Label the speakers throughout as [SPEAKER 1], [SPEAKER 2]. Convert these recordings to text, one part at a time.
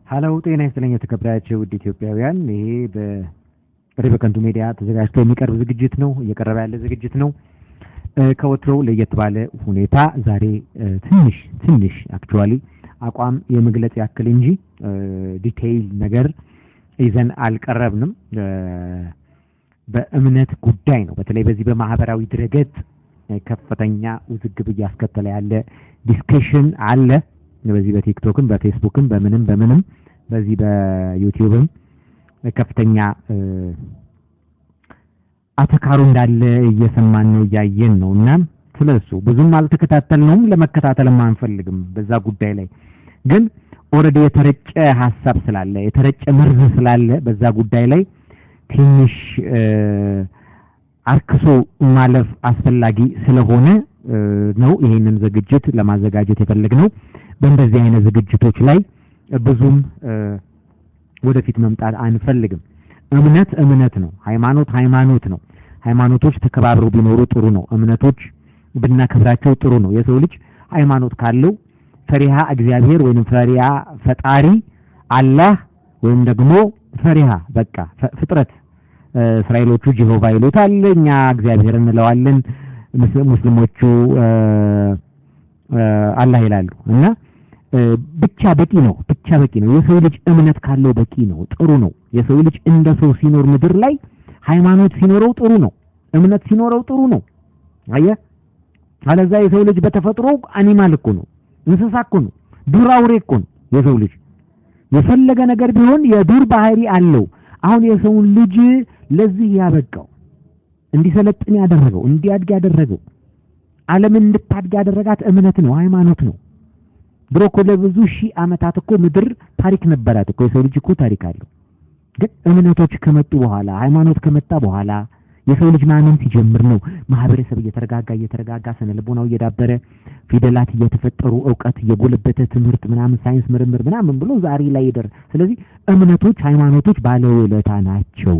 [SPEAKER 1] ሀሎ ጤና ይስጥልኝ የተከበራችሁ ውድ ኢትዮጵያውያን፣ ይሄ በጥሪ በከንቱ ሚዲያ ተዘጋጅቶ የሚቀርብ ዝግጅት ነው፣ እየቀረበ ያለ ዝግጅት ነው። ከወትሮው ለየት ባለ ሁኔታ ዛሬ ትንሽ ትንሽ actually አቋም የመግለጽ ያክል እንጂ detail ነገር ይዘን አልቀረብንም። በእምነት ጉዳይ ነው። በተለይ በዚህ በማህበራዊ ድረገጽ ከፍተኛ ውዝግብ እያስከተለ ያለ discussion አለ። በዚህ በቲክቶክም በፌስቡክም በምንም በምንም በዚህ በዩቲዩብም ከፍተኛ አተካሩ እንዳለ እየሰማን ነው፣ እያየን ነው። እና ስለሱ ብዙም አልተከታተልነውም፣ ለመከታተልም አንፈልግም። በዛ ጉዳይ ላይ ግን already የተረጨ ሀሳብ ስላለ፣ የተረጨ መርዝ ስላለ በዛ ጉዳይ ላይ ትንሽ አርክሶ ማለፍ አስፈላጊ ስለሆነ ነው ይሄንን ዝግጅት ለማዘጋጀት የፈለግነው። በእንደዚህ አይነት ዝግጅቶች ላይ ብዙም ወደፊት መምጣት አንፈልግም። እምነት እምነት ነው። ሃይማኖት ሃይማኖት ነው። ሃይማኖቶች ተከባብረው ቢኖሩ ጥሩ ነው። እምነቶች ብናከብራቸው ጥሩ ነው። የሰው ልጅ ሃይማኖት ካለው ፈሪሃ እግዚአብሔር ወይንም ፈሪሃ ፈጣሪ አላህ ወይም ደግሞ ፈሪሃ በቃ ፍጥረት፣ እስራኤሎቹ ጀሆቫ ይሉታል፣ እኛ እግዚአብሔር እንለዋለን። ሙስሊሞቹ አላህ ይላሉ። እና ብቻ በቂ ነው። ብቻ በቂ ነው። የሰው ልጅ እምነት ካለው በቂ ነው፣ ጥሩ ነው። የሰው ልጅ እንደ ሰው ሲኖር ምድር ላይ ሃይማኖት ሲኖረው ጥሩ ነው። እምነት ሲኖረው ጥሩ ነው። አየህ፣ አለዛ የሰው ልጅ በተፈጥሮ animal እኮ ነው፣ እንስሳ እኮ ነው፣ ዱር አውሬ እኮ ነው። የሰው ልጅ የፈለገ ነገር ቢሆን የዱር ባህሪ አለው። አሁን የሰውን ልጅ ለዚህ ያበቃው፣ እንዲሰለጥን ያደረገው፣ እንዲያድግ ያደረገው፣ ዓለምን እንድታድግ ያደረጋት እምነት ነው፣ ሃይማኖት ነው። ድሮ እኮ ለብዙ ሺህ ዓመታት እኮ ምድር ታሪክ ነበራት እኮ። የሰው ልጅ እኮ ታሪክ አለው። ግን እምነቶች ከመጡ በኋላ፣ ሃይማኖት ከመጣ በኋላ፣ የሰው ልጅ ማመን ሲጀምር ነው ማህበረሰብ እየተረጋጋ እየተረጋጋ፣ ስነ ልቦናው እየዳበረ፣ ፊደላት እየተፈጠሩ፣ እውቀት እየጎለበተ፣ ትምህርት ምናምን፣ ሳይንስ ምርምር ምናምን ብሎ ዛሬ ላይ ይደር። ስለዚህ እምነቶች ሃይማኖቶች ባለውለታ ናቸው።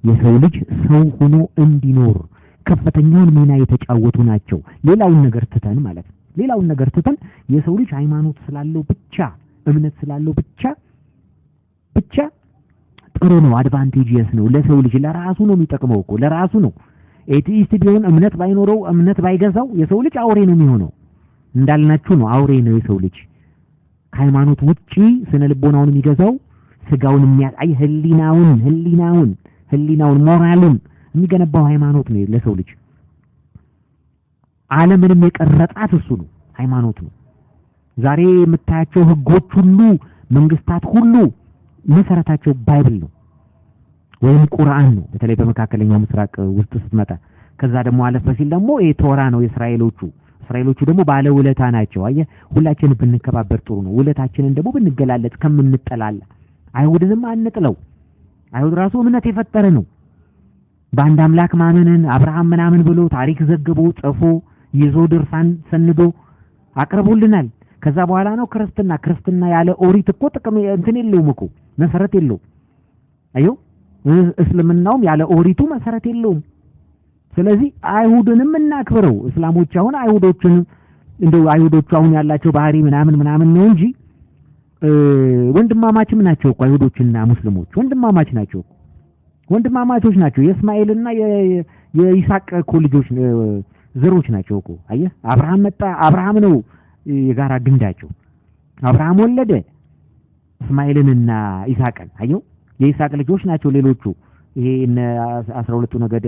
[SPEAKER 1] የሰው ልጅ ሰው ሆኖ እንዲኖር ከፍተኛውን ሚና የተጫወቱ ናቸው። ሌላውን ነገር ትተን ማለት ነው። ሌላውን ነገር ትተን የሰው ልጅ ሃይማኖት ስላለው ብቻ፣ እምነት ስላለው ብቻ ብቻ ጥሩ ነው፣ advantageous ነው ለሰው ልጅ፣ ለራሱ ነው የሚጠቅመው እኮ፣ ለራሱ ነው። Atheist ቢሆን፣ እምነት ባይኖረው፣ እምነት ባይገዛው የሰው ልጅ አውሬ ነው የሚሆነው። እንዳልናችሁ ነው፣ አውሬ ነው የሰው ልጅ። ከሃይማኖት ውጪ ስነ ልቦናውን የሚገዛው፣ ስጋውን የሚያጣይ፣ ህሊናውን ሞራሉን የሚገነባው ሃይማኖት ነው ለሰው ልጅ። ዓለምንም የቀረጻት እሱ ነው፣ ሃይማኖት ነው። ዛሬ የምታያቸው ህጎች ሁሉ፣ መንግስታት ሁሉ መሰረታቸው Bible ነው ወይም ቁርአን ነው። በተለይ በመካከለኛው ምስራቅ ውስጥ ስትመጣ፣ ከዛ ደግሞ አለፈ ሲል ደግሞ ይሄ ቶራ ነው የእስራኤሎቹ። እስራኤሎቹ ደግሞ ባለ ውለታ ናቸው። አየህ፣ ሁላችንን ብንከባበር ጥሩ ነው። ውለታችንን ደግሞ ብንገላለጽ ከምንጠላላ፣ አይሁድንም አንጥለው። አይሁድ ራሱ እምነት የፈጠረ ነው። በአንድ አምላክ ማመንን አብርሃም ምናምን ብሎ ታሪክ ዘግቦ፣ ጽፎ፣ ይዞ፣ ድርሳን ሰንዶ አቅርቦልናል። ከዛ በኋላ ነው ክርስትና። ክርስትና ያለ ኦሪት እኮ ጥቅም እንትን የለውም እኮ፣ መሰረት የለውም። አየው፣ እስልምናውም ያለ ኦሪቱ መሰረት የለውም። ስለዚህ አይሁድንም እናክብረው። እስላሞች አሁን አይሁዶችን እንደው አይሁዶቹ አሁን ያላቸው ባህሪ ምናምን ምናምን ነው እንጂ ወንድማማችም ናቸው እኮ። አይሁዶችና ሙስሊሞች ወንድማማች ናቸው እኮ፣ ወንድማማቾች ናቸው። የእስማኤልና የይስሐቅ እኮ ልጆች ዘሮች ናቸው እኮ። አየህ፣ አብርሃም መጣ። አብርሃም ነው የጋራ ግንዳቸው። አብርሃም ወለደ እስማኤልንና ይስሐቅን። አየው፣ የይስሐቅ ልጆች ናቸው ሌሎቹ፣ ይሄ እነ 12ቱ ነገደ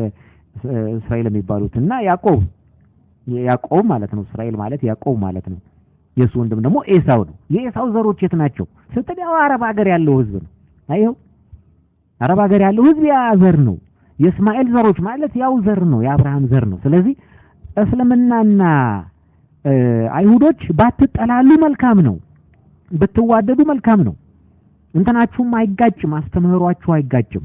[SPEAKER 1] እስራኤል የሚባሉት እና ያዕቆብ፣ ያዕቆብ ማለት ነው። እስራኤል ማለት ያዕቆብ ማለት ነው። የእሱ ወንድም ደግሞ ኤሳው ነው። የኤሳው ዘሮች የት ናቸው ስትል ያው አረብ ሀገር ያለው ህዝብ ነው። አየው፣ አረብ ሀገር ያለው ህዝብ ያ ዘር ነው። የእስማኤል ዘሮች ማለት ያው ዘር ነው፣ የአብርሃም ዘር ነው። ስለዚህ እስልምናና አይሁዶች ባትጠላሉ መልካም ነው፣ ብትዋደዱ መልካም ነው። እንትናችሁም አይጋጭም፣ አስተምህሯችሁ አይጋጭም፣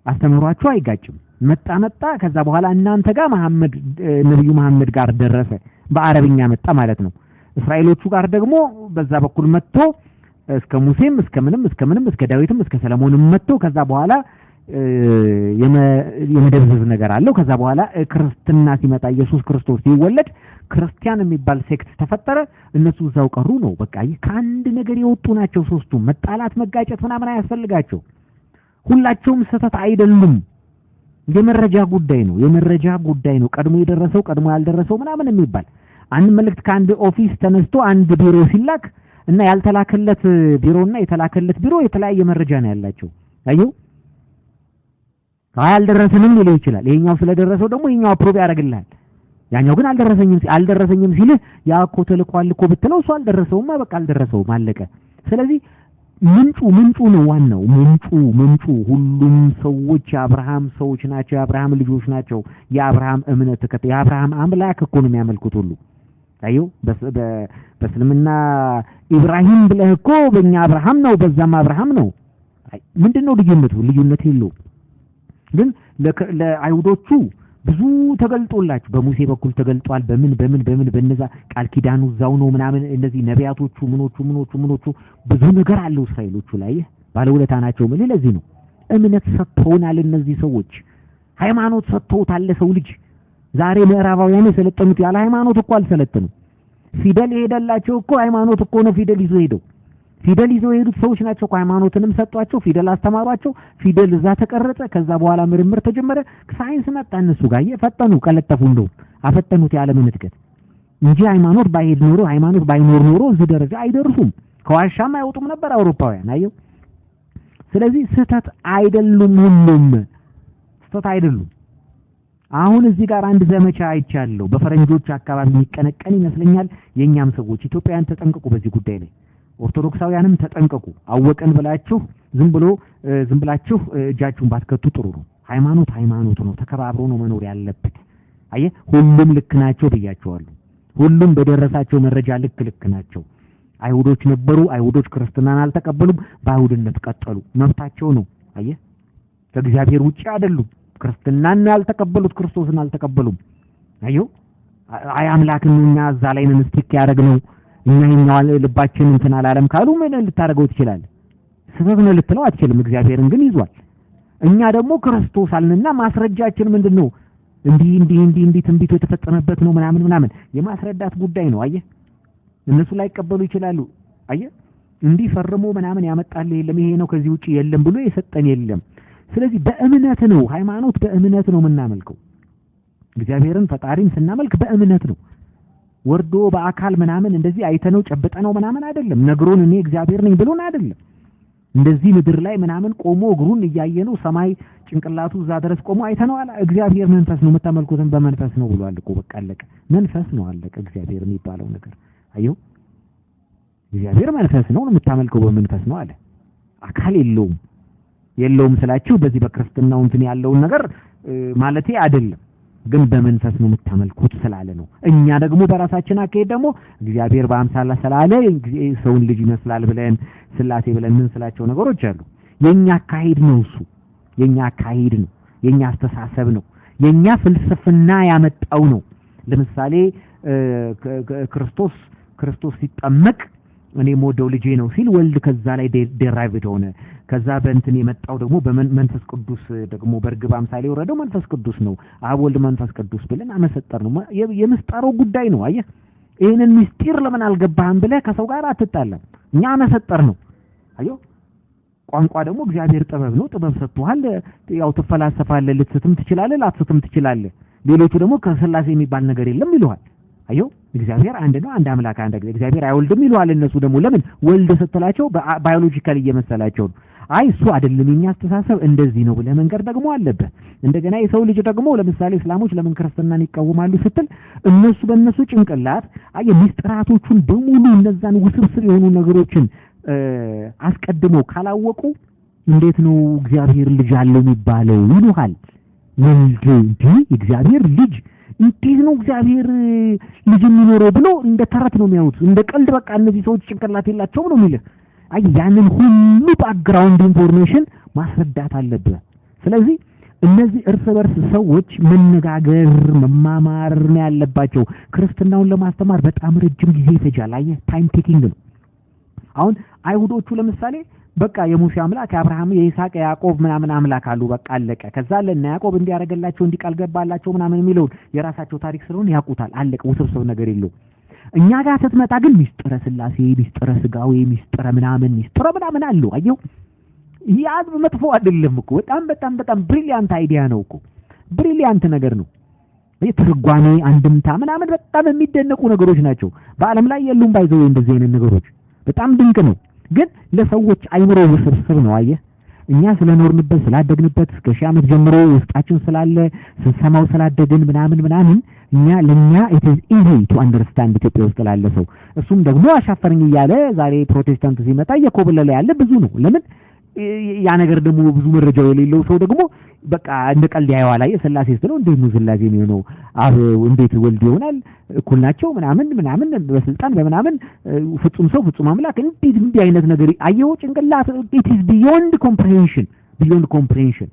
[SPEAKER 1] አስተምህሯችሁ አይጋጭም። መጣ መጣ፣ ከዛ በኋላ እናንተ ጋር መሐመድ፣ ነብዩ መሐመድ ጋር ደረሰ፣ በአረብኛ መጣ ማለት ነው። እስራኤሎቹ ጋር ደግሞ በዛ በኩል መጥቶ እስከ ሙሴም፣ እስከ ምንም እስከ ምንም፣ እስከ ዳዊትም እስከ ሰለሞንም መጥቶ ከዛ በኋላ የመደብዘዝ ነገር አለው። ከዛ በኋላ ክርስትና ሲመጣ ኢየሱስ ክርስቶስ ሲወለድ ክርስቲያን የሚባል sect ተፈጠረ። እነሱ እዛው ቀሩ ነው። በቃ ከአንድ ነገር የወጡ ናቸው ሶስቱ። መጣላት መጋጨት ምናምን አያስፈልጋቸው። ሁላቸውም ስህተት አይደሉም። የመረጃ ጉዳይ ነው። የመረጃ ጉዳይ ነው። ቀድሞ የደረሰው ቀድሞ ያልደረሰው ምናምን የሚባል አንድ መልእክት ከአንድ office ተነስቶ አንድ ቢሮ ሲላክ እና ያልተላከለት ቢሮና የተላከለት ቢሮ የተለያየ መረጃ ነው ያላቸው። አየው፣ አይ አልደረሰንም ሊል ይችላል። ይሄኛው ስለደረሰው ደግሞ ይሄኛው approve ያደርግልሃል። ያኛው ግን አልደረሰኝም ሲልህ ያ እኮ ተልኳል እኮ ብትለው እሱ አልደረሰውማ፣ በቃ አልደረሰውም፣ አለቀ። ስለዚህ ምንጩ ነው ዋናው። ምንጩ ሁሉም ሰዎች የአብርሃም ሰዎች ናቸው፣ የአብርሃም ልጆች ናቸው። የአብርሃም እምነት ተከታይ የአብርሃም አምላክ እኮ ነው የሚያመልኩት ሁሉ። አየው፣ በእስልምና ኢብራሂም ብለህ እኮ በእኛ አብርሃም ነው፣ በዛም አብርሃም ነው። ምንድነው ልዩነቱ? ልዩነት የለውም። ግን ለአይሁዶቹ ብዙ ተገልጦላቸው በሙሴ በኩል ተገልጧል። በምን በምን በምን በነዛ ቃል ኪዳኑ እዛው ነው ምናምን እነዚህ ነቢያቶቹ ምኖቹ ምኖቹ ምኖቹ ብዙ ነገር አለው እስራኤሎቹ ላይ ባለውለታ ናቸው። ምን ለዚህ ነው እምነት ሰጥተውናል እነዚህ ሰዎች፣ ሃይማኖት ሰጥተውታል ለሰው ልጅ። ዛሬ ምዕራባውያን የሰለጠኑት ያለ ሃይማኖት እኮ አልሰለጠኑም። ፊደል የሄደላቸው እኮ ሃይማኖት እኮ ነው። ፊደል ይዞ ሄደው ፊደል ይዘው የሄዱት ሰዎች ናቸው እኮ። ሃይማኖትንም ሰጧቸው፣ ፊደል አስተማሯቸው፣ ፊደል እዛ ተቀረጸ። ከዛ በኋላ ምርምር ተጀመረ፣ ሳይንስ መጣ እነሱ ጋር እየፈጠኑ ቀለጠፉ፣ እንደውም አፈጠኑት የዓለምን እድገት እንጂ ሃይማኖት ባይሄድ ኖሮ ሃይማኖት ባይኖር ኖሮ እዚህ ደረጃ አይደርሱም፣ ከዋሻም አይወጡም ነበር አውሮፓውያን። አየው፣ ስለዚህ ስህተት አይደሉም፣ ሁሉም ስህተት አይደሉም። አሁን እዚህ ጋር አንድ ዘመቻ አይቻለሁ፣ በፈረንጆች አካባቢ የሚቀነቀን ይመስለኛል። የኛም ሰዎች ኢትዮጵያውያን ተጠንቀቁ በዚህ ጉዳይ ላይ፣ ኦርቶዶክሳውያንም ተጠንቀቁ። አወቀን ብላችሁ ዝም ብሎ ዝም ብላችሁ እጃችሁን ባትከቱ ጥሩ ነው። ሃይማኖት ሃይማኖት ነው፣ ተከባብሮ ነው መኖር ያለበት። አየህ፣ ሁሉም ልክ ናቸው ብያቸዋለሁ። ሁሉም በደረሳቸው መረጃ ልክ ልክ ናቸው። አይሁዶች ነበሩ፣ አይሁዶች ክርስትናን አልተቀበሉም፣ በአይሁድነት ቀጠሉ፣ መብታቸው ነው። አየህ፣ ከእግዚአብሔር ውጪ አይደሉም። ክርስትናን ያልተቀበሉት ክርስቶስን አልተቀበሉም። አየው፣ አይ አምላክን እኛ እዛ ላይ ነን stick ያደረግነው እኛ ይኸኛው ልባችን እንትን አላለም ካሉ ምን ልታደርገው ትችላለህ? ስህተት ነው ልትለው አትችልም። እግዚአብሔርን ግን ይዟል። እኛ ደግሞ ክርስቶስ አልንና ማስረጃችን ምንድነው? እንዲህ እንዲህ እንዲህ እንዲህ ትንቢቱ የተፈጸመበት ነው ምናምን ምናምን የማስረዳት ጉዳይ ነው። አየህ፣ እነሱ ላይቀበሉ ይችላሉ። አየህ፣ እንዲህ ፈርሞ ምናምን ያመጣልህ የለም፣ ይሄ ነው ከዚህ ውጪ የለም ብሎ የሰጠን የለም። ስለዚህ በእምነት ነው፣ ሃይማኖት በእምነት ነው የምናመልከው። እግዚአብሔርን ፈጣሪን ስናመልክ በእምነት ነው። ወርዶ በአካል ምናምን እንደዚህ አይተነው ጨብጠነው ምናምን አይደለም። ነግሮን እኔ እግዚአብሔር ነኝ ብሎን አይደለም። እንደዚህ ምድር ላይ ምናምን ቆሞ እግሩን እያየነው ሰማይ ጭንቅላቱ እዛ ድረስ ቆሞ አይተነዋል። እግዚአብሔር መንፈስ ነው፣ የምታመልኩትን በመንፈስ ነው ብሏል እኮ። በቃ አለቀ። መንፈስ ነው አለቀ። እግዚአብሔር የሚባለው ነገር አየው፣ እግዚአብሔር መንፈስ ነው፣ የምታመልከው በመንፈስ ነው አለ። አካል የለውም። የለውም ስላችሁ በዚህ በክርስትናው እንትን ያለውን ነገር ማለቴ አይደለም። ግን በመንፈስ ነው የምታመልኩት ስላለ ነው። እኛ ደግሞ በራሳችን አካሄድ ደግሞ እግዚአብሔር በአምሳላ ስላለ ሰውን ልጅ ይመስላል ብለን ስላሴ ብለን ምን ስላቸው ነገሮች አሉ። የኛ አካሄድ ነው እሱ፣ የኛ አካሄድ ነው፣ የኛ አስተሳሰብ ነው፣ የኛ ፍልስፍና ያመጣው ነው። ለምሳሌ ክርስቶስ ሲጠመቅ እኔ የምወደው ልጄ ነው ሲል ወልድ ከዛ ላይ derived ሆነ። ከዛ በእንትን የመጣው ደግሞ በመንፈስ ቅዱስ ደግሞ በርግብ አምሳል የወረደው መንፈስ ቅዱስ ነው። አብ ወልድ መንፈስ ቅዱስ ብለን አመሰጠር ነው። የምስጢሩ ጉዳይ ነው። አየህ፣ ይሄንን ምስጢር ለምን አልገባህም ብለህ ከሰው ጋር አትጣላም። እኛ አመሰጠር ነው። አየህ፣ ቋንቋ ደግሞ እግዚአብሔር ጥበብ ነው። ጥበብ ሰጥቶሃል። ያው ትፈላሰፋለህ፣ ልትስትም ትችላለህ፣ ላትስትም ትችላለህ። ሌሎቹ ደግሞ ከስላሴ የሚባል ነገር የለም ይሉሃል። አየው፣ እግዚአብሔር አንድ ነው፣ አንድ አምላክ፣ አንድ እግዚአብሔር አይወልድም ይሉሃል። እነሱ ደግሞ ለምን ወልድ ስትላቸው biological እየመሰላቸው ነው። አይ እሱ አይደለም የኛ አስተሳሰብ እንደዚህ ነው ብለህ መንገር ደግሞ አለብህ። እንደገና የሰው ልጅ ደግሞ ለምሳሌ እስላሞች ለምን ክርስትናን ይቃወማሉ ስትል እነሱ በእነሱ ጭንቅላት አይ ሚስጥራቶቹን በሙሉ እነዛን ውስብስብ የሆኑ ነገሮችን አስቀድሞ ካላወቁ እንዴት ነው እግዚአብሔር ልጅ አለው የሚባለው ይሉሃል። ወልድ እንዴ እግዚአብሔር ልጅ እንዴት ነው እግዚአብሔር ልጅ የሚኖረው ብሎ እንደ ተረት ነው የሚያዩት፣ እንደ ቀልድ። በቃ እነዚህ ሰዎች ጭንቅላት የላቸውም ነው የሚልህ። አይ ያንን ሁሉ background information ማስረዳት አለብህ። ስለዚህ እነዚህ እርስ በርስ ሰዎች መነጋገር መማማር ነው ያለባቸው። ክርስትናውን ለማስተማር በጣም ረጅም ጊዜ ይፈጃል። አየህ፣ time taking ነው። አሁን አይሁዶቹ ለምሳሌ በቃ የሙሴ አምላክ፣ የአብርሃም፣ የይስሐቅ፣ የያዕቆብ ምናምን አምላክ አሉ። በቃ አለቀ። ከዛ ለእነ ያዕቆብ እንዲያደርገላቸው እንዲቃል ገባላቸው ምናምን የሚለውን የራሳቸው ታሪክ ስለሆነ ያውቁታል። አለቀ። ውስብስብ ነገር የለውም። እኛ ጋር ስትመጣ ግን ሚስጥረ ስላሴ፣ ሚስጥረ ስጋዌ፣ ሚስጥረ ምናምን፣ ሚስጥረ ምናምን አለው። አየው፣ ያ መጥፎ አይደለም እኮ፣ በጣም በጣም በጣም brilliant idea ነው እኮ፣ brilliant ነገር ነው። ይህ ትርጓሜ፣ አንድምታ ምናምን በጣም የሚደነቁ ነገሮች ናቸው። በዓለም ላይ የሉም by the way እንደዚህ አይነት ነገሮች፣ በጣም ድንቅ ነው። ግን ለሰዎች አይምሮ ውስብስብ ነው። አየህ፣ እኛ ስለኖርንበት፣ ስላደግንበት፣ እስከ ሺህ ዓመት ጀምሮ ውስጣችን ስላለ፣ ስንሰማው ስላደግን ምናምን ምናምን እኛ ለኛ it is easy to understand ኢትዮጵያ ውስጥ ላለ ሰው። እሱም ደግሞ አሻፈረኝ እያለ ዛሬ ፕሮቴስታንቱ ሲመጣ እየኮበለለ ያለ ብዙ ነው። ለምን? ያ ነገር ደግሞ ብዙ መረጃው የሌለው ሰው ደግሞ በቃ እንደ ቀልድ ያየዋል። አየህ፣ ስላሴ ስትለው እንዴት ነው ስላሴ የሚሆነው? አብ እንዴት ወልድ ይሆናል? እኩል ናቸው ምናምን ምናምን፣ በስልጣን በምናምን፣ ፍጹም ሰው ፍጹም አምላክ እንዴት፣ እንዲህ አይነት ነገር አየኸው፣ ጭንቅላት it is beyond comprehension, beyond comprehension።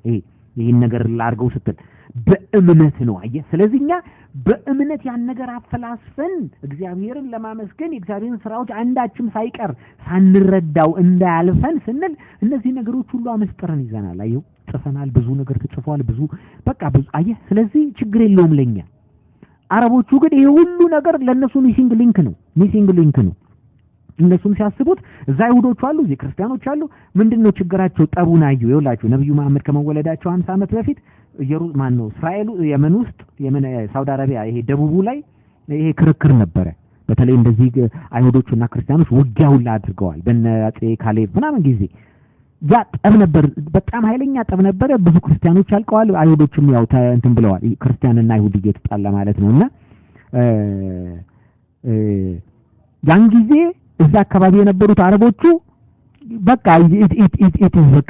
[SPEAKER 1] ይሄን ነገር ላድርገው ስትል በእምነት ነው፣ አየህ። ስለዚህ እኛ በእምነት ያን ነገር አፈላስፈን እግዚአብሔርን ለማመስገን፣ የእግዚአብሔርን ስራዎች አንዳችም ሳይቀር ሳንረዳው እንዳያልፈን ስንል እነዚህ ነገሮች ሁሉ አመስጥረን ይዘናል። አየው፣ ጽፈናል፣ ብዙ ነገር ተጽፏል፣ ብዙ በቃ ብዙ፣ አየህ። ስለዚህ ችግር የለውም ለኛ። አረቦቹ ግን ይሄ ሁሉ ነገር ለእነሱ missing link ነው፣ missing link ነው። እነሱም ሲያስቡት እዛ አይሁዶቹ አሉ፣ እዚህ ክርስቲያኖች አሉ። ምንድነው ችግራቸው? ጠቡን አዩ። ይኸውላችሁ፣ ነብዩ መሐመድ ከመወለዳቸው 50 ዓመት በፊት ማን ነው፣ እስራኤሉ የመን ውስጥ፣ የመን፣ ሳውዲ አረቢያ ይሄ ደቡቡ ላይ ይሄ ክርክር ነበረ። በተለይ እንደዚህ አይሁዶቹና ክርስቲያኖች ውጊያ ሁላ አድርገዋል። በነ አጼ ካሌብ ምናምን ጊዜ ያ ጠብ ነበር። በጣም ኃይለኛ ጠብ ነበረ። ብዙ ክርስቲያኖች አልቀዋል። አይሁዶቹም ያው እንትን ብለዋል። ክርስቲያንና አይሁድ እየተጣላ ማለት ነው። እና ያን ጊዜ እዛ አካባቢ የነበሩት አረቦቹ በቃ it is በቃ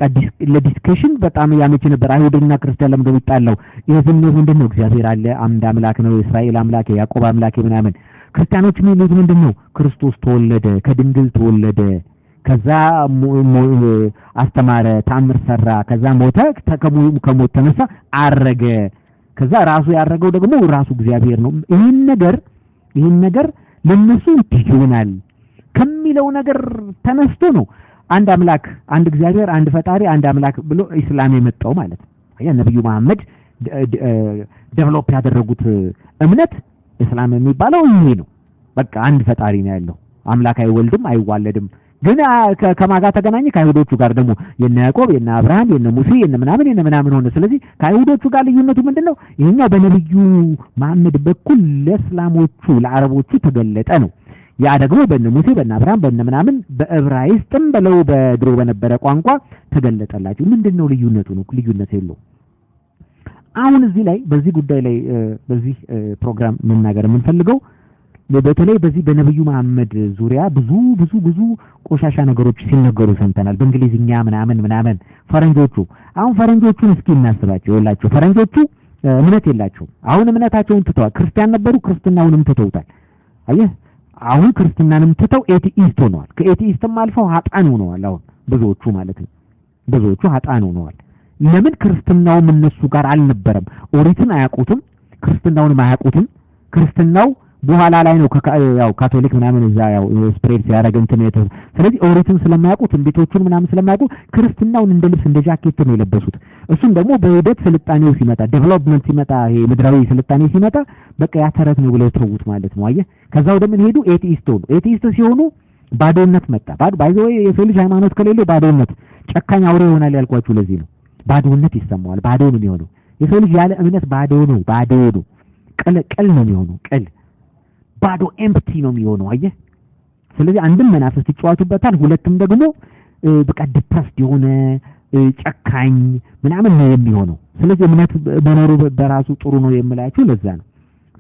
[SPEAKER 1] ለ discussion በጣም ያመች ነበር። አይሁድና ክርስቲያን ለምንድን ነው የሚጣላው? ይሄ ዝምነት ምንድን ነው? እግዚአብሔር አለ፣ አንድ አምላክ ነው፣ የእስራኤል አምላክ፣ የያዕቆብ አምላክ ምናምን። ክርስቲያኖች የሚሉት ምንድን ነው? ክርስቶስ ተወለደ፣ ከድንግል ተወለደ፣ ከዛ አስተማረ፣ ታምር ሰራ፣ ከዛ ሞተ፣ ከሞት ተነሳ፣ አረገ። ከዛ ራሱ ያረገው ደግሞ ራሱ እግዚአብሔር ነው። ይህን ነገር ለነሱ እንዴት ይሆናል ከሚለው ነገር ተነስቶ ነው አንድ አምላክ፣ አንድ እግዚአብሔር፣ አንድ ፈጣሪ፣ አንድ አምላክ ብሎ ኢስላም የመጣው ማለት ነው። አየህ፣ ነብዩ መሐመድ develop ያደረጉት እምነት እስላም የሚባለው ይሄ ነው። በቃ አንድ ፈጣሪ ነው ያለው። አምላክ አይወልድም፣ አይዋለድም። ግን ከማን ጋር ተገናኘ? ከአይሁዶቹ ጋር ደግሞ የነ ያዕቆብ፣ የነ አብርሃም፣ የነ ሙሴ፣ የነ ምናምን፣ የነ ምናምን ሆነ። ስለዚህ ከአይሁዶቹ ጋር ልዩነቱ ምንድነው? ይሄኛው በነብዩ መሐመድ በኩል ለእስላሞቹ፣ ለአረቦቹ ተገለጠ ነው። ያ ደግሞ በነ ሙሴ፣ በነ አብርሃም፣ በነ ምናምን፣ በዕብራይስጥም በለው በድሮ በነበረ ቋንቋ ተገለጠላቸው። ምንድነው ልዩነቱ ነው? ልዩነት የለውም። አሁን እዚህ ላይ በዚህ ጉዳይ ላይ በዚህ ፕሮግራም መናገር የምንፈልገው በተለይ በዚህ በነብዩ መሐመድ ዙሪያ ብዙ ብዙ ብዙ ቆሻሻ ነገሮች ሲነገሩ ሰምተናል። በእንግሊዝኛ ምናምን ምናምን ፈረንጆቹ፣ አሁን ፈረንጆቹን እስኪ እናስባቸው። ይኸውላችሁ፣ ፈረንጆቹ እምነት የላቸውም። አሁን እምነታቸውን ትተዋል። ክርስቲያን ነበሩ፣ ክርስትናውንም ትተውታል። አየህ፣ አሁን ክርስትናንም ትተው atheist ሆነዋል። ከ atheist ም አልፈው ሀጣን ሆነዋል። አሁን ብዙዎቹ ማለት ነው፣ ብዙዎቹ ሀጣን ሆነዋል። ለምን? ክርስትናውም እነሱ ጋር አልነበረም። ኦሪትን አያውቁትም፣ ክርስትናውንም አያውቁትም። ክርስትናው በኋላ ላይ ነው ያው ካቶሊክ ምናምን እዛ ያው spread ሲያደርግ እንትን፣ ስለዚህ ኦሪትን ስለማያውቁ፣ ትንቢቶቹን ምናምን ስለማያውቁ ክርስትናውን እንደ ልብስ፣ እንደ ጃኬት ነው የለበሱት። እሱም ደግሞ በሂደት ስልጣኔው ሲመጣ፣ development ሲመጣ፣ ይሄ ምድራዊ ስልጣኔ ሲመጣ በቃ ያ ተረት ነው ብለው ተዉት ማለት ነው። አየህ፣ ከዛ ወደ ምን ሄዱ? Atheist ሆኑ። Atheist ሲሆኑ ባዶነት መጣ። ባዶ፣ by the way፣ የሰው ልጅ ሃይማኖት ከሌለው ባዶነት፣ ጨካኝ አውሬ ይሆናል ያልኳችሁ ለዚህ ነው። ባዶነት ይሰማዋል። ባዶ ነው የሚሆነው። የሰው ልጅ ያለ እምነት ባዶ ነው፣ ባዶ ነው። ቅል ቅል ነው የሚሆነው። ቅል፣ ባዶ፣ empty ነው የሚሆነው። አየህ፣ ስለዚህ አንድም መናፍስት ይጫወቱበታል፣ ሁለትም ደግሞ በቃ depressed የሆነ፣ ጨካኝ ምናምን ነው የሚሆነው። ስለዚህ እምነት መኖሩ በራሱ ጥሩ ነው የምላችሁ ለዛ ነው።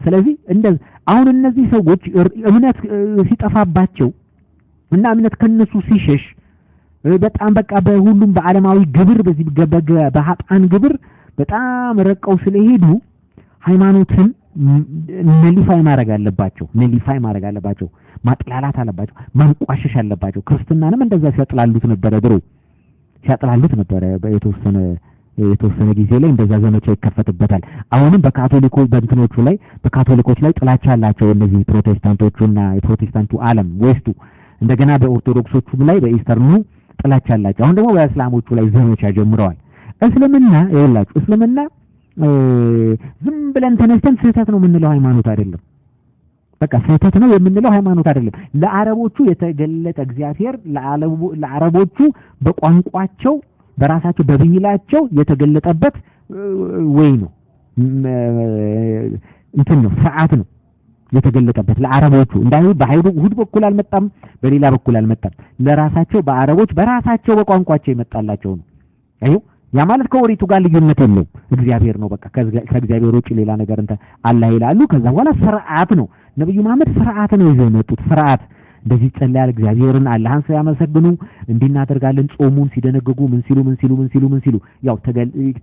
[SPEAKER 1] ስለዚህ እንደ አሁን እነዚህ ሰዎች እምነት ሲጠፋባቸው እና እምነት ከነሱ ሲሸሽ በጣም በቃ በሁሉም በዓለማዊ ግብር፣ በዚህ በሀጣን ግብር በጣም ረቀው ስለሄዱ ሃይማኖትን nullify ማድረግ አለባቸው። Nullify ማድረግ አለባቸው። ማጥላላት አለባቸው። ማንቋሸሽ አለባቸው። ክርስትናንም እንደዛ ሲያጥላሉት ነበረ። ድሮ ሲያጥላሉት ነበረ። የተወሰነ ጊዜ ላይ እንደዛ ዘመቻ ይከፈትበታል። አሁንም በካቶሊኮ በእንትኖቹ ላይ፣ በካቶሊኮች ላይ ጥላቻ አላቸው እነዚህ ፕሮቴስታንቶቹና የፕሮቴስታንቱ ዓለም west ኡ። እንደገና በኦርቶዶክሶቹም ላይ በ eastern ኑ ጥላቻ አላቸው። ጥላቻ አላቸው። አሁን ደግሞ በእስላሞቹ ላይ ዘመቻ ጀምረዋል። እስልምና ይኸውላችሁ እስልምና ዝም ብለን ተነስተን ስህተት ነው የምንለው ሃይማኖት አይደለም። በቃ ስህተት ነው የምንለው ሃይማኖት አይደለም። ለአረቦቹ የተገለጠ እግዚአብሔር ለአረቦቹ በቋንቋቸው በራሳቸው በብሂላቸው የተገለጠበት ወይ ነው እንትን ነው ስርዓት ነው የተገለጠበት ለአረቦቹ። እንዳይሁድ በአይሁድ በኩል አልመጣም፣ በሌላ በኩል አልመጣም። ለራሳቸው በአረቦች በራሳቸው በቋንቋቸው የመጣላቸው ነው። አዩ ያ ማለት ከኦሪቱ ጋር ልዩነት የለውም። እግዚአብሔር ነው በቃ ከእግዚአብሔር ውጭ ሌላ ነገር እንትን አላህ ይላሉ። ከዛ በኋላ ስርዓት ነው። ነብዩ መሐመድ ስርዓት ነው ይዘው የመጡት። ስርዓት እንደዚህ ይጸልያል፣ እግዚአብሔርን አላህን ሲያመሰግኑ እንዲህ እናደርጋለን፣ ጾሙን ሲደነግጉ ምን ሲሉ ምን ሲሉ ምን ሲሉ ምን ሲሉ ያው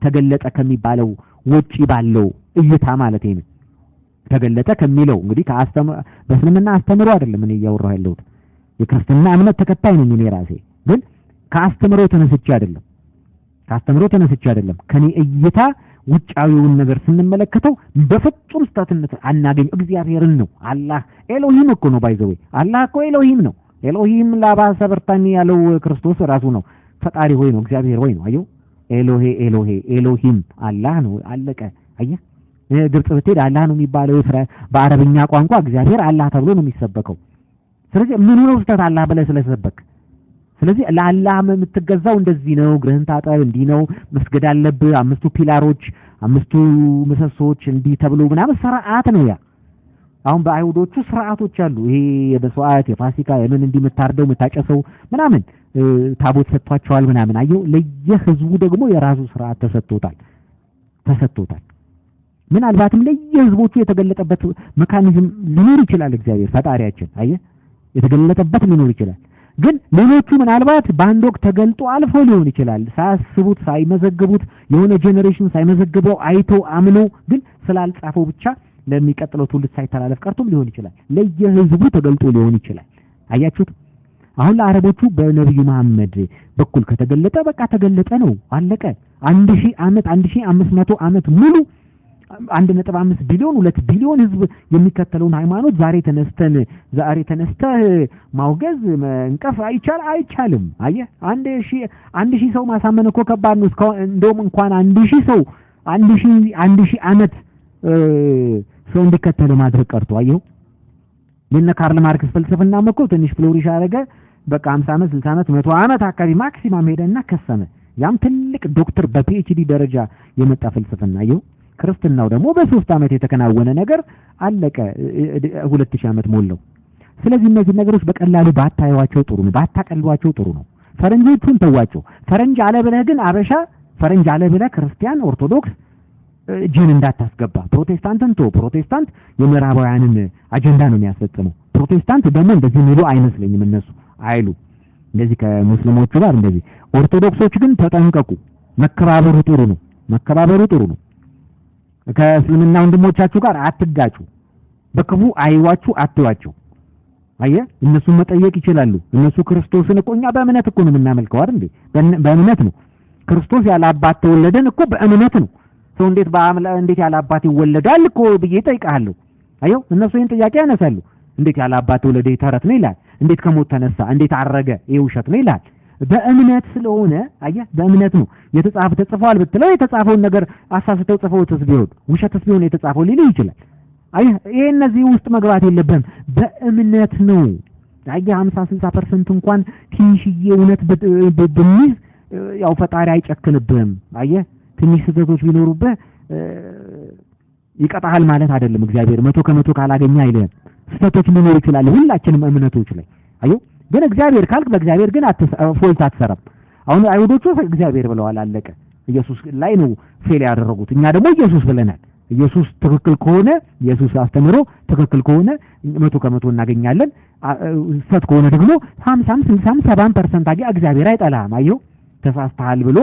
[SPEAKER 1] ተገለጠ ከሚባለው ውጪ ባለው እይታ ማለት ነው። ተገለጠ ከሚለው እንግዲህ በእስልምና አስተምሮ አይደለም እኔ እያወራሁ ያለሁት። የክርስትና እምነት ተከታይ ነኝ እኔ ራሴ፣ ግን ከአስተምሮ ተነስቼ አይደለም። ከአስተምሮ ተነስቼ አይደለም። ከኔ እይታ ውጫዊውን ነገር ስንመለከተው በፍጹም ስህተትነት አናገኝ። እግዚአብሔርን ነው አላህ ኤሎሂም እኮ ነው። by the way አላህ እኮ ኤሎሂም ነው። ኤሎሂም ላባ ሰበርታኒ ያለው ክርስቶስ ራሱ ነው። ፈጣሪ ሆይ ነው፣ እግዚአብሔር ሆይ ነው። አየው ኤሎሄ ኤሎሄ ኤሎሂም አላህ ነው። አለቀ። አየህ ግብጽ ብትሄድ አላህ ነው የሚባለው። በአረብኛ ቋንቋ እግዚአብሔር አላህ ተብሎ ነው የሚሰበከው። ስለዚህ ምን ነው ስህተት አላህ ብለህ ስለሰበክ? ስለዚህ ለአላህ የምትገዛው እንደዚህ ነው፣ እግርህን ታጠብ፣ እንዲህ ነው መስገድ አለብህ፣ አምስቱ pillar ኦች አምስቱ ምሰሶች እንዲህ ተብሎ ምናምን ስርዓት ነው ያ። አሁን በአይሁዶቹ ስርዓቶች አሉ። ይሄ የመስዋዕት የፋሲካ የምን እንዲህ የምታርደው የምታጨሰው ምናምን ታቦት ሰጥቷቸዋል ምናምን። አየው ለየህዝቡ ደግሞ የራሱ ስርዓት ተሰጥቶታል ተሰጥቶታል። ምናልባትም ለየህዝቦቹ የተገለጠበት mechanism ሊኖር ይችላል። እግዚአብሔር ፈጣሪያችን አየህ የተገለጠበት ሊኖር ይችላል። ግን ሌሎቹ ምናልባት በአንድ ወቅት ተገልጦ አልፎ ሊሆን ይችላል። ሳያስቡት ሳይመዘግቡት የሆነ generation ሳይመዘግበው አይቶ አምኖ ግን ስላልጻፈው ብቻ ለሚቀጥለው ትውልድ ሳይተላለፍ ቀርቶም ሊሆን ይችላል። ለየህዝቡ ተገልጦ ሊሆን ይችላል። አያችሁት? አሁን ለአረቦቹ በነብዩ መሐመድ በኩል ከተገለጠ በቃ ተገለጠ ነው፣ አለቀ። 1000 ዓመት 1500 ዓመት ሙሉ 1.5 ቢሊዮን 2 ቢሊዮን ህዝብ የሚከተለውን ሃይማኖት ዛሬ ተነስተህ ማውገዝ መንቀፍ አይቻልም። አየህ 1000 ሰው ማሳመን እኮ ከባድ ነው። እንደውም እንኳን 1000 ሰው 1000 ዓመት ሰው እንዲከተል ማድረግ ቀርቶ አየው የነ ካርል ማርክስ ፍልስፍናም እኮ ትንሽ flourish አደረገ። በቃ 50 ዓመት 60 ዓመት 100 ዓመት አካባቢ maximum ሄደና ከሰመ። ያም ትልቅ ዶክተር በ PhD ደረጃ የመጣ ፍልስፍና አየው። ክርስትናው ደግሞ በ3 ዓመት የተከናወነ ነገር አለቀ። 2000 ዓመት ሞላው። ስለዚህ እነዚህ ነገሮች በቀላሉ ባታዩዋቸው ጥሩ ነው፣ ባታቀልቧቸው ጥሩ ነው። ፈረንጆቹን ተዋቸው። ፈረንጅ አለ ብለህ ግን አበሻ ፈረንጅ አለ ብለህ ክርስቲያን ኦርቶዶክስ እጅህን እንዳታስገባ። ፕሮቴስታንትን ተው። ፕሮቴስታንት የምዕራባውያንን አጀንዳ ነው የሚያስፈጽመው። ፕሮቴስታንት ደግሞ እንደዚህ የሚሉ አይመስለኝም። እነሱ አይሉ እንደዚህ ከሙስሊሞቹ ጋር እንደዚህ። ኦርቶዶክሶች ግን ተጠንቀቁ። መከባበሩ ጥሩ ነው። መከባበሩ ጥሩ ነው። ከእስልምና ወንድሞቻችሁ ጋር አትጋጩ። በክፉ አይዋችሁ አትዋቸው። አየህ እነሱ መጠየቅ ይችላሉ። እነሱ ክርስቶስን እኮ እኛ በእምነት እኮ ነው የምናመልከው አይደል እንዴ? በእምነት ነው። ክርስቶስ ያለ አባት ተወለደን እኮ በእምነት ነው። ሰው እንዴት እንዴት ያለ አባት ይወለዳል እኮ ብዬ እጠይቅሃለሁ። አየው እነሱ ይሄን ጥያቄ ያነሳሉ። እንዴት ያለ አባት ተወለደ ተረት ነው ይላል። እንዴት ከሞት ተነሳ፣ እንዴት አረገ፣ ይሄ ውሸት ነው ይላል። በእምነት ስለሆነ አየህ በእምነት ነው የተጻፈ። ተጽፏል ብትለው የተጻፈውን ነገር አሳስተው ጽፈውትስ ቢሆን ውሸትስ ቢሆን የተጻፈው ሊል ይችላል። አየህ ይሄ እነዚህ ውስጥ መግባት የለብህም። በእምነት ነው። አየህ 50 60% እንኳን ትንሽዬ እውነት ብንይዝ ያው ፈጣሪ አይጨክንብህም። አየህ ትንሽ ስህተቶች ቢኖሩብህ ይቀጣሃል ማለት አይደለም። እግዚአብሔር 100% ካላገኘ አይልህም። ስህተቶች ሊኖሩ ይችላሉ ሁላችንም እምነቶች ላይ። አየህ ግን እግዚአብሔር ካልክ በእግዚአብሔር ግን fault አትሰራም። አሁን አይሁዶቹ እግዚአብሔር ብለዋል፣ አለቀ። ኢየሱስ ላይ ነው fail ያደረጉት። እኛ ደግሞ ኢየሱስ ብለናል። ኢየሱስ ትክክል ከሆነ ኢየሱስ አስተምሮ ትክክል ከሆነ 100% እናገኛለን። ስህተት ከሆነ ደግሞ 50 60 70% አገ እግዚአብሔር አይጠላህም። አየው ተሳስተሃል ብሎ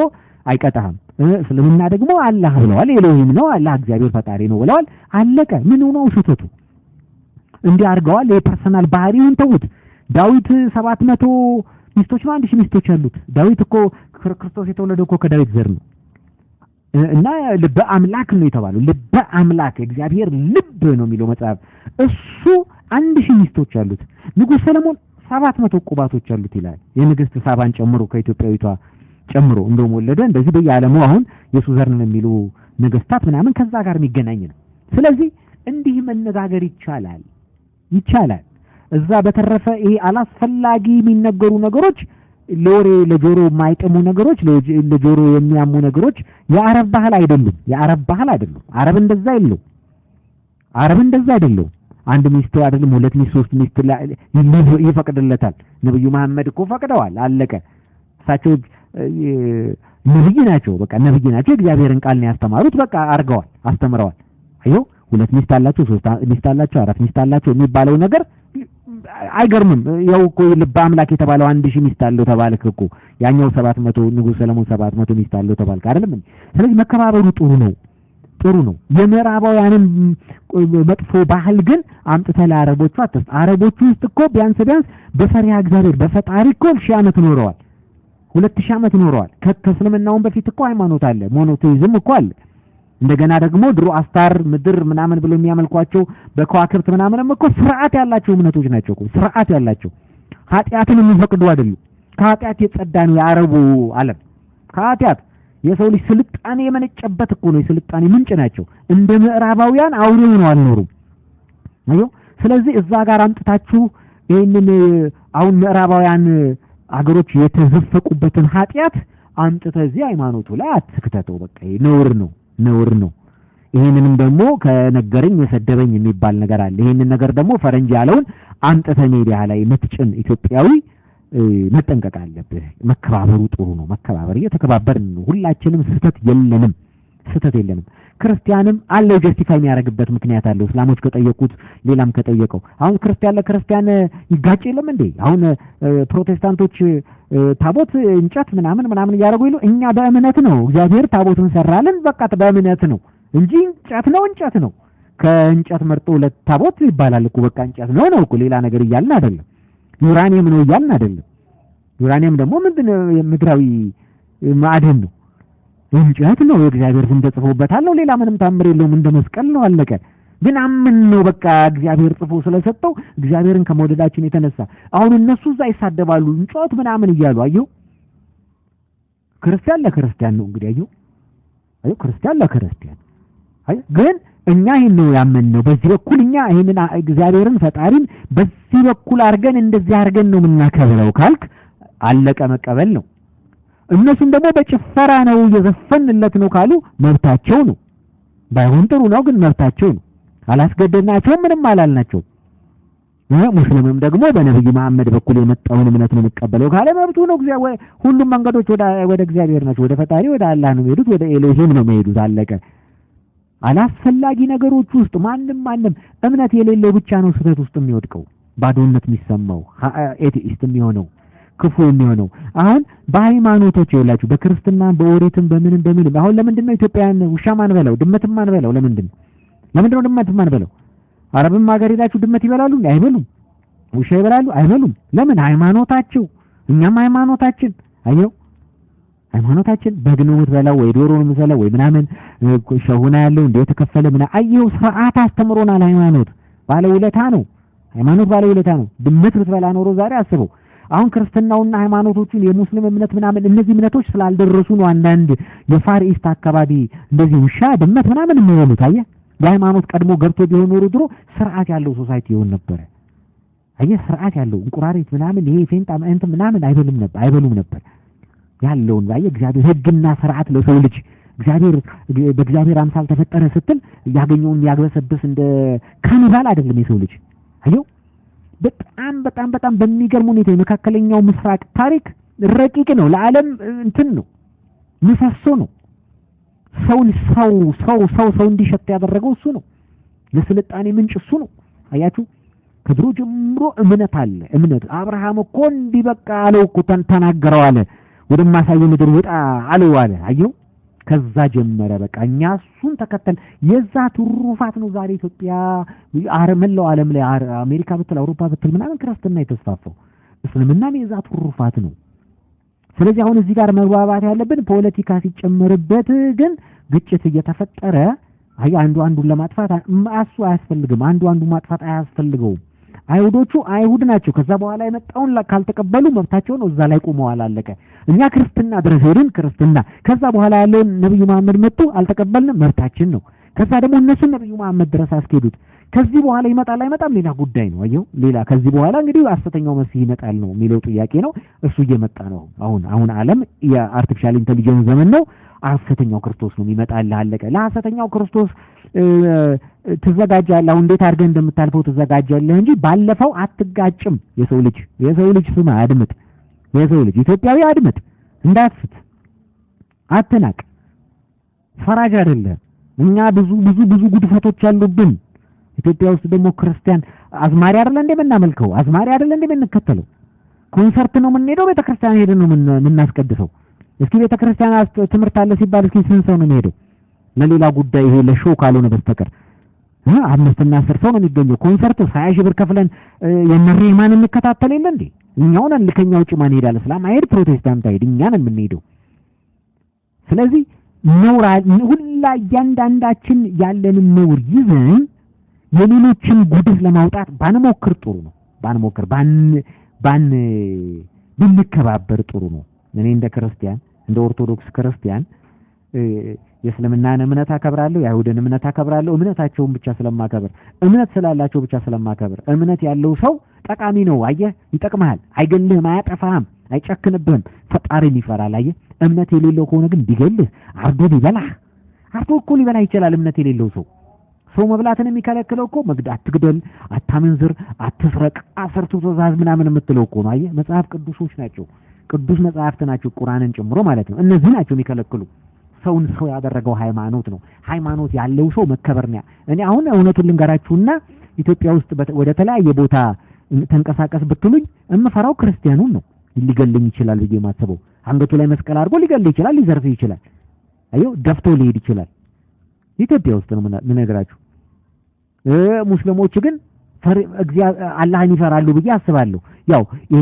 [SPEAKER 1] አይቀጣህም። እስልምና ደግሞ አላህ ብለዋል፣ ኤሎሂም ነው አላህ እግዚአብሔር ፈጣሪ ነው ብለዋል። አለቀ። ምን ነው ስህተቱ? እንዲህ አድርገዋል። የ personal ባህሪውን ተውት። ዳዊት 700 ሚስቶች ነው 1000 ሚስቶች አሉት። ዳዊት እኮ ክርስቶስ የተወለደው እኮ ከዳዊት ዘር ነው እና ልበ አምላክ ነው የተባለው። ልበ አምላክ እግዚአብሔር ልብ ነው የሚለው መጽሐፍ። እሱ 1000 ሚስቶች አሉት። ንጉሥ ሰለሞን 700 ቁባቶች አሉት ይላል። የንግስት ሳባን ጨምሮ ከኢትዮጵያዊቷ ጨምሮ እንደውም ወለደ። እንደዚህ በየዓለሙ አሁን የሱ ዘር ነን የሚሉ ነገስታት ምናምን ከዛ ጋር የሚገናኝ ነው። ስለዚህ እንዲህ መነጋገር ይቻላል ይቻላል። እዛ በተረፈ ይሄ አላስፈላጊ የሚነገሩ ነገሮች፣ ለወሬ ለጆሮ የማይጥሙ ነገሮች፣ ለጆሮ የሚያሙ ነገሮች የአረብ ባህል አይደሉም። የአረብ ባህል አይደሉም። አረብ እንደዛ የለውም። አረብ እንደዛ አይደለም። አንድ ሚስት አይደለም ሁለት ሚስት ሶስት ሚስት ይፈቅድለታል። ነብዩ መሐመድ እኮ ፈቅደዋል። አለቀ። እሳቸው ነብይ ናቸው። በቃ ነብይ ናቸው። እግዚአብሔርን ቃል ነው ያስተማሩት። በቃ አርገዋል፣ አስተምረዋል። አዮ ሁለት ሚስት አላቸው፣ ሶስት ሚስት አላቸው፣ አራት ሚስት አላቸው የሚባለው ነገር አይገርምም። ያው እኮ ልበ አምላክ የተባለው 1000 ሚስት አለው ተባልክ እኮ። ያኛው 700 ንጉስ ሰለሞን 700 ሚስት አለው ተባልክ አይደለም? ስለዚህ መከባበሩ ጥሩ ነው፣ ጥሩ ነው። የምዕራባውያንን መጥፎ ባህል ግን አምጥተህ ለአረቦቹ አትስጥ። አረቦቹ ውስጥ እኮ ቢያንስ ቢያንስ በፈሪሃ እግዚአብሔር በፈጣሪ እኮ 1000 ዓመት ኖረዋል፣ 2000 ዓመት ኖረዋል። ከእስልምናውም በፊት እኮ ሃይማኖት አለ፣ monotheism እኮ አለ። እንደገና ደግሞ ድሮ አስታር ምድር ምናምን ብሎ የሚያመልኳቸው በከዋክብት ምናምንም እኮ ስርዓት ያላቸው እምነቶች ናቸው እኮ፣ ስርዓት ያላቸው ኃጢአትን የሚፈቅዱ አይደሉም። ከኃጢአት የጸዳ ነው የአረቡ ዓለም። ከኃጢአት የሰው ልጅ ስልጣኔ የመነጨበት እኮ ነው፣ የስልጣኔ ምንጭ ናቸው። እንደ ምዕራባውያን አውሬ ሆነው አልኖሩም። አየው። ስለዚህ እዛ ጋር አምጥታችሁ ይሄንን አሁን ምዕራባውያን አገሮች የተዘፈቁበትን ኃጢአት አምጥተህ እዚህ ሃይማኖቱ ላይ አትክተተው። በቃ ነውር ነው፣ ነውር ነው። ይሄንንም ደግሞ ከነገረኝ የሰደበኝ የሚባል ነገር አለ። ይሄንን ነገር ደግሞ ፈረንጅ ያለውን አምጥተህ ሚዲያ ላይ መትጭን ኢትዮጵያዊ መጠንቀቅ አለብህ። መከባበሩ ጥሩ ነው። መከባበር እየተከባበርን ነው። ሁላችንም ስህተት የለንም፣ ስህተት የለንም። ክርስቲያንም አለው justify የሚያደርግበት ምክንያት አለው። እስላሞች ከጠየቁት ሌላም ከጠየቀው አሁን ክርስቲያን ለክርስቲያን ይጋጭ የለም እንዴ? አሁን ፕሮቴስታንቶች ታቦት እንጨት ምናምን ምናምን እያደረጉ ይሉ፣ እኛ በእምነት ነው። እግዚአብሔር ታቦቱን ሰራልን፣ በቃ በእምነት ነው እንጂ እንጨት ነው፣ እንጨት ነው። ከእንጨት መርጦ ለታቦት ይባላል እኮ። በቃ እንጨት ነው ነው እኮ፣ ሌላ ነገር እያልን አይደለም። ዩራኒየም ነው እያልን አይደለም። ዩራኒየም ደግሞ ምንድን ምድራዊ ማዕድን ነው። እንጨት ነው፣ የእግዚአብሔር ስም ተጽፎበታል ነው። ሌላ ምንም ታምር የለውም። እንደ መስቀል ነው፣ አለቀ። ግን አምን ነው በቃ እግዚአብሔር ጽፎ ስለሰጠው እግዚአብሔርን ከመውደዳችን የተነሳ አሁን እነሱ እዛ ይሳደባሉ እንጨት ምናምን እያሉ። አየው፣ ክርስቲያን ለክርስቲያን ነው እንግዲህ። አየው አየው፣ ክርስቲያን ለክርስቲያን። አይ ግን እኛ ይሄን ነው ያመንነው። በዚህ በኩል እኛ ይሄንን እግዚአብሔርን ፈጣሪን በዚህ በኩል አድርገን እንደዚህ አድርገን ነው የምናከብረው ካልክ አለቀ፣ መቀበል ነው። እነሱም ደግሞ በጭፈራ ነው እየዘፈንለት ነው ካሉ መብታቸው ነው። ባይሆን ጥሩ ነው፣ ግን መብታቸው ነው። አላስገደድናቸውም፣ ምንም አላልናቸውም። ሙስሊምም ደግሞ በነብዩ መሐመድ በኩል የመጣውን እምነት ነው የሚቀበለው ካለ መብቱ ነው። እግዚአብሔር ሁሉም መንገዶች ወደ እግዚአብሔር ናቸው። ወደ ፈጣሪ ወደ አላህ ነው የሚሄዱት፣ ወደ ኤሎሂም ነው የሚሄዱት። አለቀ። አላስፈላጊ ነገሮች ውስጥ ማንም ማንም እምነት የሌለው ብቻ ነው ስህተት ውስጥ የሚወድቀው፣ ባዶነት የሚሰማው፣ atheist የሚሆነው፣ ክፉ የሚሆነው። አሁን በሃይማኖቶች ይኸውላችሁ በክርስትና በኦሪትም በምንም በምንም አሁን ለምንድን ነው ኢትዮጵያውያን ውሻ ማንበላው ድመትም ማንበላው? ለምንድን ነው ለምንድን ነው ድመት ማንበላው? አረብም ሀገር ሄዳችሁ ድመት ይበላሉ? አይበሉም። ውሻ ይበላሉ? አይበሉም። ለምን? ሃይማኖታቸው። እኛም ሃይማኖታችን አየው ሃይማኖታችን በግ ነው የምትበላው ወይ ዶሮ ነው የምትበላው ወይ ምናምን ሸሁና ያለው እንደ የተከፈለ ምና አየው ስርዓት አስተምሮናል። ሃይማኖት ባለውለታ ነው። ሃይማኖት ባለውለታ ነው። ድመት ብትበላ ኖሮ ዛሬ አስበው። አሁን ክርስትናውና ሃይማኖቶቹን የሙስሊም እምነት ምናምን እነዚህ እምነቶች ስላልደረሱ ነው አንዳንድ የ Far East አካባቢ እንደዚህ ውሻ ድመት ምናምን የሚበሉት። አየህ የሃይማኖት ቀድሞ ገብቶ ቢሆን ኖሮ ድሮ ስርዓት ያለው society ይሆን ነበር። አየህ ስርዓት ያለው እንቁራሪት ምናምን ይሄ ፌንጣ እንትን ምናምን አይበሉም ነበር፣ አይበሉም ነበር። ያለውን አየህ እግዚአብሔር ህግና ስርዓት ለሰው ልጅ እግዚአብሔር በእግዚአብሔር አምሳል ተፈጠረ ስትል ያገኘውን ያግበሰብስ እንደ ካኒባል አይደለም የሰው ልጅ። አየው በጣም በጣም በጣም በሚገርም ሁኔታ የመካከለኛው ምስራቅ ታሪክ ረቂቅ ነው። ለዓለም እንትን ነው፣ ምሰሶ ነው። ሰውን ሰው ሰው ሰው ሰው እንዲሸት ያደረገው እሱ ነው። ለስልጣኔ ምንጭ እሱ ነው። አያችሁ ከድሮ ጀምሮ እምነት አለ። እምነት አብርሃም እኮ እንዲህ በቃ አለው እኮ ተናገረው አለ፣ ወደማሳየው ምድር ውጣ አለው አለ። አየው ከዛ ጀመረ። በቃ እኛ እሱን ተከተል። የዛ ትሩፋት ነው ዛሬ ኢትዮጵያ መላው ዓለም ላይ አሜሪካ ብትል አውሮፓ ብትል ምናምን ክርስትና የተስፋፋው፣ እስልምናም የዛ ትሩፋት ነው። ስለዚህ አሁን እዚህ ጋር መግባባት ያለብን ፖለቲካ ሲጨመርበት ግን ግጭት እየተፈጠረ አይ አንዱ አንዱን ለማጥፋት እሱ አያስፈልግም። አንዱ አንዱ ማጥፋት አያስፈልገውም። አይሁዶቹ አይሁድ ናቸው። ከዛ በኋላ የመጣውን ካልተቀበሉ መብታቸው ነው። እዛ ላይ ቆመዋል። አለቀ። እኛ ክርስትና ድረስ ሄድን፣ ክርስትና። ከዛ በኋላ ያለውን ነብዩ መሐመድ መጡ፣ አልተቀበልንም፣ መብታችን ነው። ከዛ ደግሞ እነሱ ነብዩ መሐመድ ድረስ አስኬዱት። ከዚህ በኋላ ይመጣል አይመጣም ሌላ ጉዳይ ነው። አየው፣ ሌላ ከዚህ በኋላ እንግዲህ ሐሰተኛው መሲህ ይመጣል ነው የሚለው ጥያቄ ነው። እሱ እየመጣ ነው አሁን። አሁን ዓለም የ artificial intelligence ዘመን ነው። ሐሰተኛው ክርስቶስ ነው የሚመጣልህ። አለቀ። ለሐሰተኛው ክርስቶስ ትዘጋጃለህ። አሁን እንዴት አድርገህ እንደምታልፈው ትዘጋጃለህ እንጂ ባለፈው አትጋጭም። የሰው ልጅ ስማ፣ አድምጥ። የሰው ልጅ ኢትዮጵያዊ አድምጥ፣ እንዳትስት፣ አትናቅ። ፈራጅ አይደለም። እኛ ብዙ ብዙ ብዙ ጉድፈቶች አሉብን። ኢትዮጵያ ውስጥ ደግሞ ክርስቲያን አዝማሪ አይደለ እንዴ የምናመልከው? አዝማሪ አይደለ እንዴ የምንከተለው? ኮንሰርት ነው የምንሄደው? ቤተክርስቲያን ሄደን ነው የምናስቀድሰው? እስኪ ቤተክርስቲያን ትምህርት አለ ሲባል እስኪ ስንት ሰው ነው የሚሄደው? ለሌላ ጉዳይ ይሄ ለ show ካልሆነ በስተቀር 5 እና 10 ሰው ነው የሚገኘው። ኮንሰርት 20,000 ብር ከፍለን የነሬማን እንከታተል የለ እንዴ? እኛው ነን። ከኛ ውጭ ማን ይሄዳል? እስላም አይሄድ፣ ፕሮቴስታንት አይሄድ፣ እኛ ነን የምንሄደው። ስለዚህ ነውር ሁላ እያንዳንዳችን ያለንን ነውር ይዘን የሌሎችን ጉድፍ ለማውጣት ባንሞክር ጥሩ ነው። ባንሞክር ባን ባን ብንከባበር ጥሩ ነው። እኔ እንደ ክርስቲያን፣ እንደ ኦርቶዶክስ ክርስቲያን የእስልምናን እምነት አከብራለሁ፣ የአይሁድን እምነት አከብራለሁ። እምነታቸውን ብቻ ስለማከብር፣ እምነት ስላላቸው ብቻ ስለማከብር፣ እምነት ያለው ሰው ጠቃሚ ነው። አየህ፣ ይጠቅምሃል፣ አይገልህም፣ አያጠፋህም፣ አይጨክንብህም፣ ፈጣሪን ይፈራል። አየህ፣ እምነት የሌለው ከሆነ ግን ቢገልህ፣ አርዶ ቢበላህ፣ አርዶ እኮ ሊበላ ይችላል። እምነት የሌለው ሰው፣ ሰው መብላትን የሚከለክለው እኮ አትግደል፣ አታመንዝር፣ አትስረቅ፣ አስርቱ ትእዛዝ ምናምን የምትለው እኮ ነው። አየህ፣ መጽሐፍ ቅዱሶች ናቸው፣ ቅዱስ መጽሐፍት ናቸው፣ ቁርአንን ጨምሮ ማለት ነው። እነዚህ ናቸው የሚከለክሉ። ሰውን ሰው ያደረገው ሃይማኖት ነው። ሃይማኖት ያለው ሰው መከበር ነው። እኔ አሁን እውነቱን ልንገራችሁና ኢትዮጵያ ውስጥ ወደ ተለያየ ቦታ ተንቀሳቀስ ብትሉኝ እምፈራው ክርስቲያኑን ነው። ሊገለኝ ይችላል ብዬ የማስበው፣ አንገቱ ላይ መስቀል አድርጎ ሊገል ይችላል፣ ሊዘርፍ ይችላል። አየው፣ ደፍቶ ሊሄድ ይችላል። ኢትዮጵያ ውስጥ ነው የምነግራችሁ። ሙስሊሞች ግን አላህን ይፈራሉ ብዬ አስባለሁ። ያው ይሄ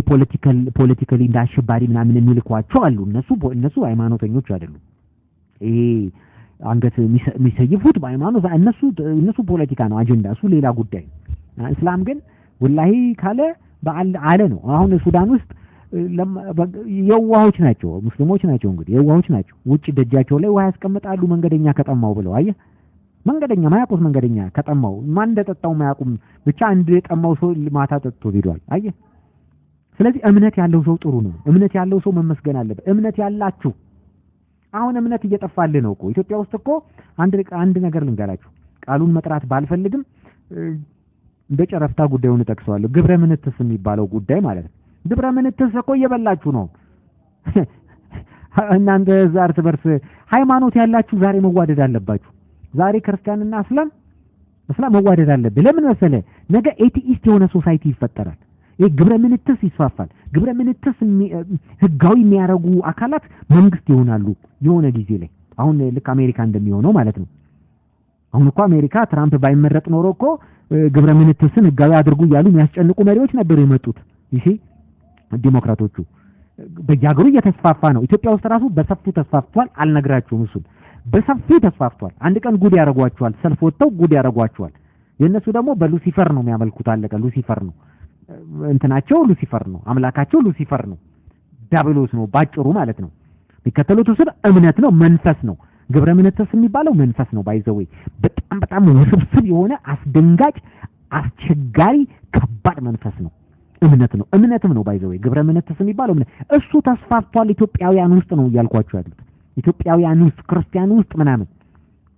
[SPEAKER 1] politically እንደ አሸባሪ ምናምን የሚልኳቸው አሉ። እነሱ ሃይማኖተኞች አይደሉም። ይሄ አንገት የሚሰይፉት በሃይማኖት እነሱ ፖለቲካ ነው አጀንዳ፣ እሱ ሌላ ጉዳይ። እስላም ግን ወላሂ ካለ አለ ነው። አሁን ሱዳን ውስጥ የዋሆች ናቸው፣ ሙስሊሞች ናቸው። እንግዲህ የዋሆች ናቸው። ውጭ ደጃቸው ላይ ውሃ ያስቀምጣሉ መንገደኛ ከጠማው ብለው። አየህ፣ መንገደኛ ማያውቁት መንገደኛ ከጠማው፣ ማን እንደጠጣው ማያውቁም። ብቻ አንድ የጠማው ሰው ማታ ጠጥቶ ሄዷል። አየህ፣ ስለዚህ እምነት ያለው ሰው ጥሩ ነው። እምነት ያለው ሰው መመስገን አለበት። እምነት ያላችሁ፣ አሁን እምነት እየጠፋልህ ነው እኮ ኢትዮጵያ ውስጥ እኮ። አንድ አንድ ነገር ልንገራችሁ፣ ቃሉን መጥራት ባልፈልግም በጨረፍታ ጉዳዩን እጠቅሰዋለሁ። ግብረ ምንትስ የሚባለው ጉዳይ ማለት ነው። ግብረ ምንትስ እኮ እየበላችሁ ነው እናንተ እዛ እርስ በርስ። ሃይማኖት ያላችሁ ዛሬ መዋደድ አለባችሁ። ዛሬ ክርስቲያንና እስላም መዋደድ አለብህ። ለምን መሰለህ? ነገ atheist የሆነ society ይፈጠራል። ይሄ ግብረ ምንትስ ይስፋፋል። ግብረ ምንትስ ህጋዊ የሚያደርጉ አካላት መንግስት ይሆናሉ የሆነ ጊዜ ላይ፣ አሁን ልክ አሜሪካ እንደሚሆነው ማለት ነው። አሁን እኮ አሜሪካ ትራምፕ ባይመረጥ ኖሮ እኮ ግብረ ምንትስን ህጋዊ አድርጉ እያሉ የሚያስጨንቁ መሪዎች ነበሩ የመጡት። ይሄ ዲሞክራቶቹ በየሀገሩ እየተስፋፋ ነው። ኢትዮጵያ ውስጥ ራሱ በሰፊው ተስፋፍቷል። አልነግራችሁም፣ እሱን በሰፊው ተስፋፍቷል። አንድ ቀን ጉድ ያደርጓቸዋል። ሰልፍ ወጥተው ጉድ ያደርጓቸዋል። የእነሱ ደግሞ በሉሲፈር ነው የሚያመልኩት። አለቀ። ሉሲፈር ነው እንትናቸው፣ ሉሲፈር ነው አምላካቸው፣ ሉሲፈር ነው፣ ዲያብሎስ ነው ባጭሩ ማለት ነው። የሚከተሉት እሱ እምነት ነው፣ መንፈስ ነው። ግብረ ምንትስ የሚባለው መንፈስ ነው። By the way በጣም በጣም ውስብስብ የሆነ፣ አስደንጋጭ፣ አስቸጋሪ፣ ከባድ መንፈስ ነው። እምነት ነው፣ እምነትም ነው። By the way ግብረ ምንትስ የሚባለው እምነት እሱ ተስፋፍቷል። ኢትዮጵያውያን ውስጥ ነው እያልኳቸው ያሉት፣ ኢትዮጵያውያን ውስጥ፣ ክርስቲያን ውስጥ ምናምን።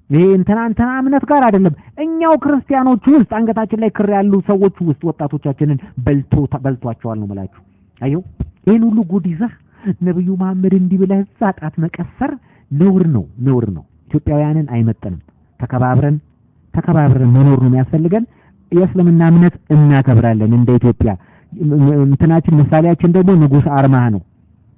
[SPEAKER 1] ይሄ እንትና እንትና እምነት ጋር አይደለም። እኛው ክርስቲያኖች ውስጥ አንገታችን ላይ ክር ያሉ ሰዎች ውስጥ ወጣቶቻችንን በልቶ በልቷቸዋል ነው የምላችሁ። አየው፣ ይሄን ሁሉ ጉድ ይዘህ ነብዩ መሐመድ እንዲህ ብለህ እዛ ጣት መቀሰር ነውር ነው፣ ነውር ነው። ኢትዮጵያውያንን አይመጥንም። ተከባብረን ተከባብረን መኖር ነው የሚያስፈልገን። የእስልምና እምነት እናከብራለን እንደ ኢትዮጵያ። እንትናችን ምሳሌያችን ደግሞ ንጉስ አርማህ ነው፣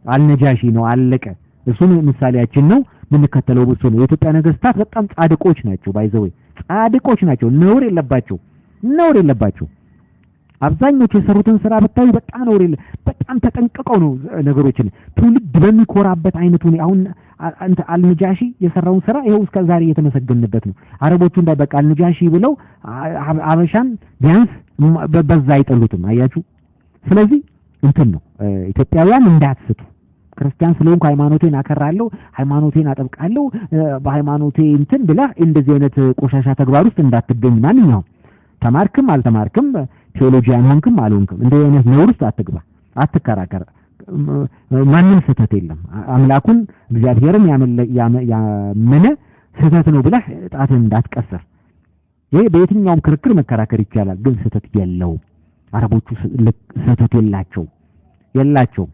[SPEAKER 1] አልነጃሺ ነው። አለቀ። እሱን ምሳሌያችን ነው፣ የምንከተለው እሱ ነው። የኢትዮጵያ ነገስታት በጣም ጻድቆች ናቸው። By the way ጻድቆች ናቸው። ነውር የለባቸው፣ ነውር የለባቸው። አብዛኞቹ የሰሩትን ስራ ብታዩ በጣም ነው real፣ በጣም ተጠንቅቀው ነው ነገሮችን ትውልድ በሚኮራበት አይነት ሁኔ አሁን አንተ አልነጃሺ የሰራውን ስራ ይኸው እስከ ዛሬ እየተመሰገንበት ነው። አረቦቹ እንዳይበቃ አልነጃሺ ብለው አበሻን ቢያንስ በዛ አይጠሉትም። አያችሁ። ስለዚህ እንትን ነው ኢትዮጵያውያን እንዳትስቱ። ክርስቲያን ስለሆንኩ ሃይማኖቴን አከራለሁ፣ ሃይማኖቴን አጠብቃለሁ፣ በሃይማኖቴ እንትን ብለህ እንደዚህ አይነት ቆሻሻ ተግባር ውስጥ እንዳትገኝ። ማንኛውም ተማርክም አልተማርክም ቴዎሎጂያን ሆንክም አልሆንክም እንደዚህ አይነት ነውር ውስጥ አትግባ፣ አትከራከር። ማንም ስህተት የለም። አምላኩን እግዚአብሔርን ያመነ ስህተት ነው ብለህ ጣትህን እንዳትቀስር። ይሄ በየትኛውም ክርክር መከራከር ይቻላል፣ ግን ስህተት የለውም። አረቦቹ ስህተት የላቸውም።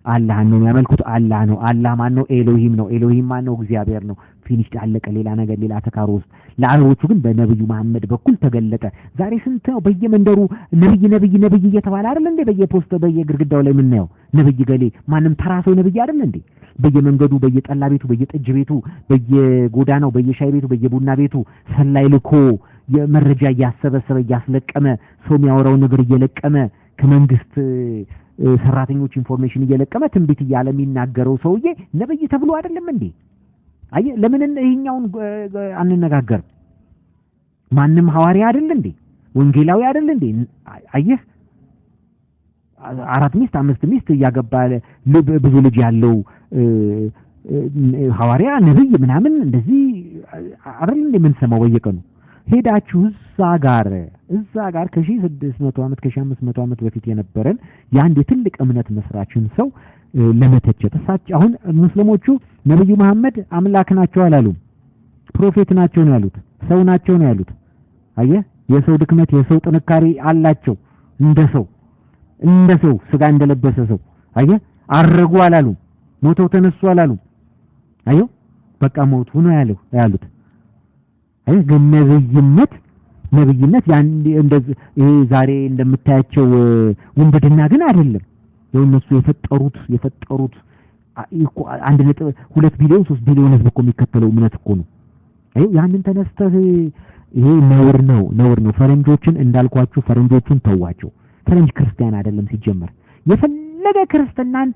[SPEAKER 1] አላህን ነው የሚያመልኩት። አላህ ነው። አላህ ማን ነው? ኤሎሂም ነው። ኤሎሂም ማን ነው? እግዚአብሔር ነው። Finish፣ አለቀ። ሌላ ነገር ሌላ ተካሮ ውስጥ። ለአረቦቹ ግን በነብዩ መሐመድ በኩል ተገለጠ። ዛሬ ስንት ነው በየመንደሩ ነብይ ነብይ ነብይ እየተባለ አይደል እንዴ? በየ post በየግድግዳው ላይ የምናየው ነብይ ገሌ። ማንም ተራ ሰው ነብይ አይደል እንዴ? በየመንገዱ በየጠላ ቤቱ በየጠጅ ቤቱ በየጎዳናው በየሻይ ቤቱ በየቡና ቤቱ ሰላይ ልኮ የመረጃ እያሰበሰበ እያስለቀመ ሰው የሚያወራውን ነገር እየለቀመ ከመንግስት ሰራተኞች information እየለቀመ ትንቢት እያለ የሚናገረው ሰውዬ ነብይ ተብሎ አይደለም እንዴ? አየህ፣ ለምን ይሄኛውን አንነጋገርም? ማንም ሐዋርያ አይደል እንዴ? ወንጌላዊ አይደል እንዴ? አየህ፣ 4 ሚስት 5 ሚስት እያገባ ብዙ ልጅ ያለው ሐዋርያ ነብይ ምናምን እንደዚህ አይደል እንዴ የምንሰማው በየቀኑ? ሄዳችሁ እዛ ጋር ከ1600 ዓመት ከ1500 ዓመት በፊት የነበረን የአንድ የትልቅ እምነት መስራችን ሰው ለመተቸት እሳቸው አሁን ሙስሊሞቹ ነብዩ መሐመድ አምላክ ናቸው አላሉም። Prophet ናቸው ነው ያሉት። ሰው ናቸው ነው ያሉት። አየህ፣ የሰው ድክመት የሰው ጥንካሬ አላቸው። እንደ ሰው ስጋ እንደለበሰ ሰው። አየህ፣ አረጉ አላሉም። ሞተው ተነሱ አላሉም። አየህ፣ በቃ ሞቱ ነው ያሉት። አይ ግን ነብይነት ያን እንደዚህ ይሄ ዛሬ እንደምታያቸው ውንብድና ግን አይደለም። የእነሱ የፈጠሩት 1.2 ቢሊዮን 3 ቢሊዮን ህዝብ እኮ የሚከተለው እምነት እኮ ነው። አይ ያንን ተነስተህ ይሄ ነውር ነው፣ ነውር ነው። ፈረንጆችን እንዳልኳችሁ ፈረንጆቹን ተዋቸው። ፈረንጅ ክርስቲያን አይደለም ሲጀመር። የፈለገ ክርስትናን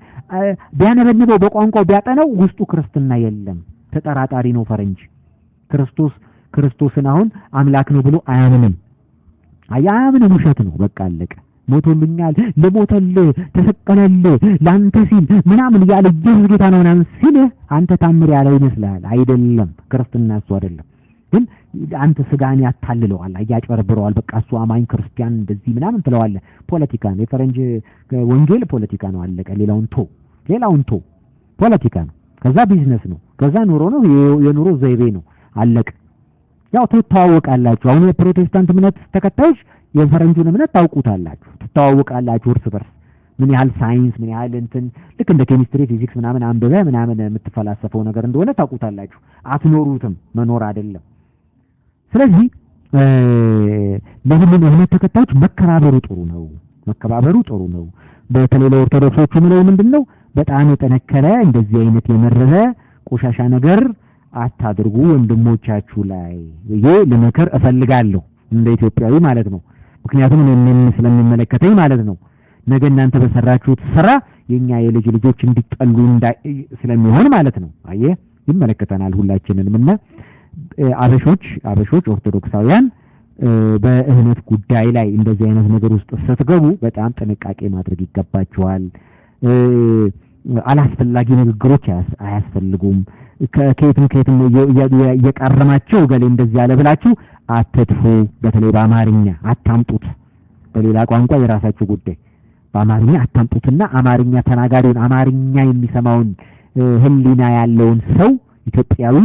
[SPEAKER 1] ቢያነበንበው በቋንቋው ቢያጠነው ውስጡ ክርስትና የለም። ተጠራጣሪ ነው ፈረንጅ። ክርስቶስን አሁን አምላክ ነው ብሎ አያምንም። አያምንም፣ ውሸት ነው። በቃ አለቀ። ሞቶልኛል፣ ለሞተልህ፣ ተሰቀለልህ፣ ላንተ ሲል ምናምን እያለ ኢየሱስ ጌታ ነው ምናምን ሲልህ አንተ ታምር ያለው ይመስልሃል። አይደለም፣ ክርስትና እሱ አይደለም። ግን አንተ ስጋን ያታልለዋል፣ ያጭበረብረዋል። በቃ እሱ አማኝ ክርስቲያን እንደዚህ ምናምን ትለዋለህ። ፖለቲካ ነው፣ የፈረንጅ ወንጌል ፖለቲካ ነው። አለቀ። ሌላውን ቶ ፖለቲካ ነው። ከዛ ቢዝነስ ነው፣ ከዛ ኑሮ ነው፣ የኑሮ ዘይቤ ነው። አለቀ። ያው ትተዋወቃላችሁ። አሁን የፕሮቴስታንት እምነት ተከታዮች የፈረንጁን እምነት ታውቁታላችሁ፣ ትተዋወቃላችሁ እርስ በርስ ምን ያህል ሳይንስ ምን ያህል እንትን ልክ እንደ ኬሚስትሪ ፊዚክስ ምናምን አንብበህ ምናምን የምትፈላሰፈው ነገር እንደሆነ ታውቁታላችሁ። አትኖሩትም፣ መኖር አይደለም። ስለዚህ ለሁሉም እምነት ተከታዮች መከባበሩ ጥሩ ነው፣ መከባበሩ ጥሩ ነው። በተለይ ለኦርቶዶክሶቹ ምለው ምንድነው በጣም የጠነከረ እንደዚህ አይነት የመረረ ቆሻሻ ነገር አታድርጉ ወንድሞቻችሁ ላይ ብዬ ልመክር እፈልጋለሁ፣ እንደ ኢትዮጵያዊ ማለት ነው። ምክንያቱም እኔም ስለሚመለከተኝ ማለት ነው። ነገ እናንተ በሰራችሁት ስራ የኛ የልጅ ልጆች እንዲጠሉ ስለሚሆን ማለት ነው። አየህ፣ ይመለከተናል ሁላችንንም። እና አበሾች ኦርቶዶክሳውያን በእምነት ጉዳይ ላይ እንደዚህ አይነት ነገር ውስጥ ስትገቡ በጣም ጥንቃቄ ማድረግ ይገባችኋል። አላስፈላጊ ንግግሮች አያስፈልጉም። ከየትም እየቃረማቸው ገሌ እንደዚህ ያለ ብላችሁ አትጥፉ። በተለይ በአማርኛ አታምጡት። በሌላ ቋንቋ የራሳችሁ ጉዳይ። በአማርኛ አታምጡትና አማርኛ ተናጋሪውን አማርኛ የሚሰማውን ህሊና ያለውን ሰው ኢትዮጵያዊ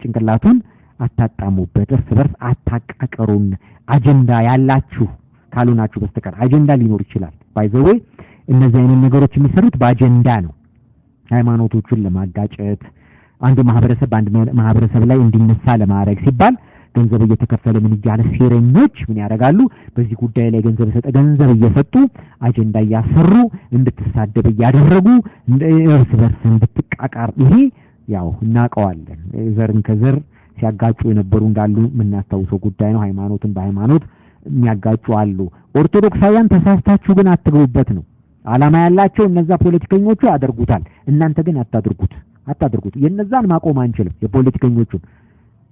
[SPEAKER 1] ጭንቅላቱን አታጣሙበት። እርስ በርስ አታቃቀሩን። አጀንዳ ያላችሁ ካልሆናችሁ በስተቀር አጀንዳ ሊኖር ይችላል። By the way እነዚህ አይነት ነገሮች የሚሰሩት በአጀንዳ ነው። ሃይማኖቶቹን ለማጋጨት አንዱ ማህበረሰብ በአንድ ማህበረሰብ ላይ እንዲነሳ ለማድረግ ሲባል ገንዘብ እየተከፈለ ምን እያለ ሴረኞች ምን ያደርጋሉ? በዚህ ጉዳይ ላይ ገንዘብ እየሰጡ አጀንዳ እያሰሩ እንድትሳደብ እያደረጉ እርስ በርስ እንድትቃቃር። ይሄ ያው እናውቀዋለን። ዘርን ከዘር ሲያጋጩ የነበሩ እንዳሉ የምናስታውሰው ጉዳይ ነው። ሃይማኖትን በሃይማኖት የሚያጋጩ አሉ። ኦርቶዶክሳውያን ተሳስታችሁ ግን አትግቡበት ነው። ዓላማ ያላቸው እነዛ ፖለቲከኞቹ ያደርጉታል። እናንተ ግን አታድርጉት፣ አታድርጉት። የነዛን ማቆም አንችልም።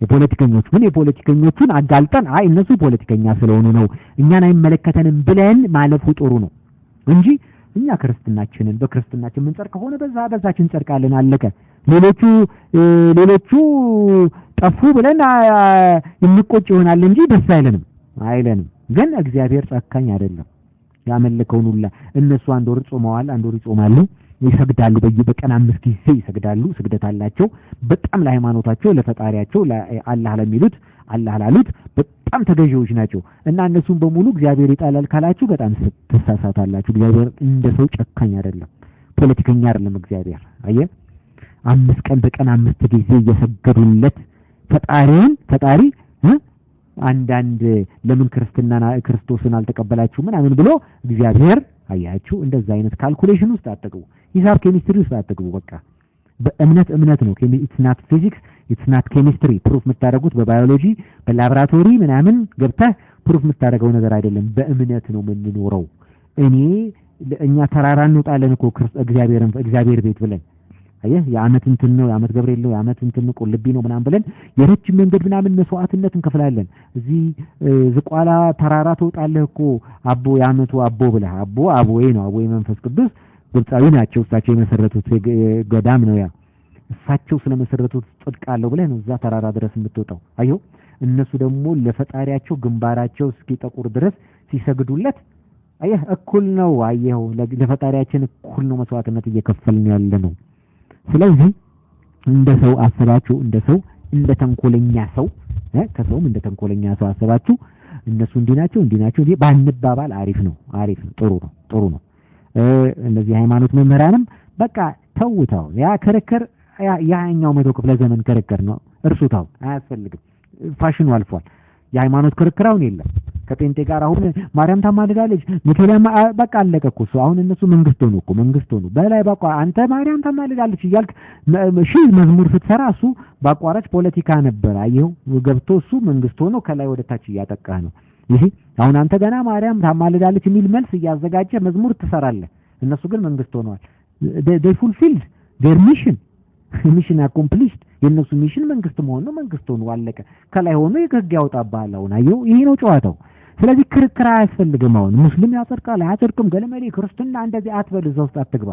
[SPEAKER 1] የፖለቲከኞቹን አጋልጠን አይ እነሱ ፖለቲከኛ ስለሆኑ ነው እኛን አይመለከተንም ብለን ማለፉ ጥሩ ነው እንጂ እኛ ክርስትናችንን በክርስትናችን ምንጸድቅ ከሆነ በዛችን እንጸድቃለን፣ አለቀ። ሌሎቹ ጠፉ ብለን እንቆጭ ይሆናል እንጂ ደስ አይለንም አይለንም። ግን እግዚአብሔር ጨካኝ አይደለም። ያመለከውን ሁላ እነሱ አንድ ወር ጾመዋል፣ አንድ ወር ይጾማሉ፣ ይሰግዳሉ። በቀን 5 ጊዜ ይሰግዳሉ። ስግደት አላቸው። በጣም ለሃይማኖታቸው፣ ለፈጣሪያቸው፣ ለአላህ ለሚሉት አላህ ላሉት በጣም ተገዢዎች ናቸው። እና እነሱን በሙሉ እግዚአብሔር ይጣላል ካላችሁ በጣም ትሳሳታላችሁ። እግዚአብሔር እንደ ሰው ጨካኝ አይደለም፣ ፖለቲከኛ አይደለም እግዚአብሔር። አየህ፣ 5 ቀን በቀን 5 ጊዜ እየሰገዱለት ፈጣሪውን ፈጣሪ አንዳንድ ለምን ክርስትናና ክርስቶስን አልተቀበላችሁ ምናምን ብሎ እግዚአብሔር አያችሁ፣ እንደዛ አይነት calculation ውስጥ አትግቡ፣ ሂሳብ ኬሚስትሪ ውስጥ አትግቡ። በቃ በእምነት እምነት ነው። It's not physics, it's not chemistry። Proof የምታደርጉት በባዮሎጂ በላብራቶሪ ምናምን ገብተህ proof የምታደርገው ነገር አይደለም። በእምነት ነው የምንኖረው። እኛ ተራራ እንወጣለን እኮ እግዚአብሔርን እግዚአብሔር ቤት ብለን አየህ፣ የዓመት እንትን ነው፣ የዓመት ገብርኤል ነው፣ የዓመት እንትን ነው፣ ቁልቢ ነው ምናምን ብለን የረጅም መንገድ ምናምን መስዋዕትነት እንከፍላለን። እዚህ ዝቋላ ተራራ ትወጣለህ እኮ አቦ የዓመቱ አቦ ብለህ አቦ አቦዬ ነው፣ አቦዬ መንፈስ ቅዱስ ግብጻዊ ናቸው፣ እሳቸው የመሰረቱት ገዳም ነው ያ፣ እሳቸው ስለመሰረቱት ጽድቅ አለው ብለህ ነው እዛ ተራራ ድረስ የምትወጣው። አየሁ፣ እነሱ ደግሞ ለፈጣሪያቸው ግንባራቸው እስኪጠቁር ድረስ ሲሰግዱለት አየህ፣ እኩል ነው። አየኸው፣ ለፈጣሪያችን እኩል ነው መስዋዕትነት እየከፈልን ያለ ነው። ስለዚህ እንደ ሰው አሰባችሁ፣ እንደ ሰው እንደ ተንኮለኛ ሰው ከሰውም እንደ ተንኮለኛ ሰው አሰባችሁ እነሱ እንዲህ ናቸው እንዲህ ናቸው እንዲህ ባንባባል አሪፍ ነው፣ አሪፍ ነው፣ ጥሩ ነው፣ ጥሩ ነው። እነዚህ ሃይማኖት መምህራንም በቃ ተውታው፣ ያ ክርክር ያኛው መቶ ክፍለ ዘመን ክርክር ነው፣ እርሱታው አያስፈልግም። ፋሽኑ አልፏል። የሃይማኖት ክርክር አሁን የለም። ከጴንጤ ጋር አሁን ማርያም ታማልዳለች ሚካኤል በቃ አለቀ እኮ እሱ። አሁን እነሱ መንግስት ሆኑ እኮ መንግስት ሆኑ። በላይ በቃ አንተ ማርያም ታማልዳለች እያልክ ሺህ መዝሙር ስትሰራ እሱ ባቋራጭ ፖለቲካ ነበር። አየኸው፣ ገብቶ እሱ መንግስት ሆኖ ከላይ ወደ ታች እያጠቃህ ነው። ይሄ አሁን አንተ ገና ማርያም ታማልዳለች የሚል መልስ እያዘጋጀ መዝሙር ትሰራለህ። እነሱ ግን መንግስት ሆነዋል። They fulfilled their mission, mission accomplished። የነሱ mission መንግስት መሆን ነው። መንግስት ሆኖ አለቀ። ከላይ ሆኖ ህግ ያወጣብሃል። አሁን አየኸው፣ ይሄ ነው ጨዋታው። ስለዚህ ክርክር አያስፈልግም። አሁን ሙስሊም ያጸድቃል አያጸድቅም ገለመሌ ክርስትና እንደዚህ አትበል፣ እዛ ውስጥ አትግባ፣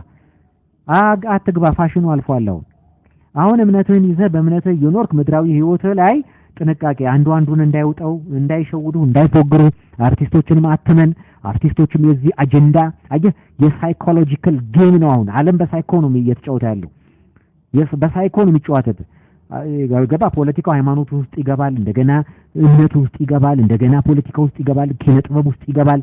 [SPEAKER 1] አትግባ። ፋሽኑ አልፏል። አሁን እምነትህን ይዘህ በእምነትህ እየኖርክ ምድራዊ ህይወትህ ላይ ጥንቃቄ፣ አንዱ አንዱን እንዳይውጠው፣ እንዳይሸውዱ፣ እንዳይፎግሩ። አርቲስቶችንም አትመን። አርቲስቶችም የዚህ አጀንዳ አየህ፣ የ psychological game ነው። አሁን ዓለም በ psycho ነው እየተጫወተ ያለው፣ በ psycho ነው የሚጫወተው። ገባ? ፖለቲካው ሃይማኖቱ ውስጥ ይገባል፣ እንደገና እምነቱ ውስጥ ይገባል፣ እንደገና ፖለቲካ ውስጥ ይገባል፣ ኪነ ጥበብ ውስጥ ይገባል።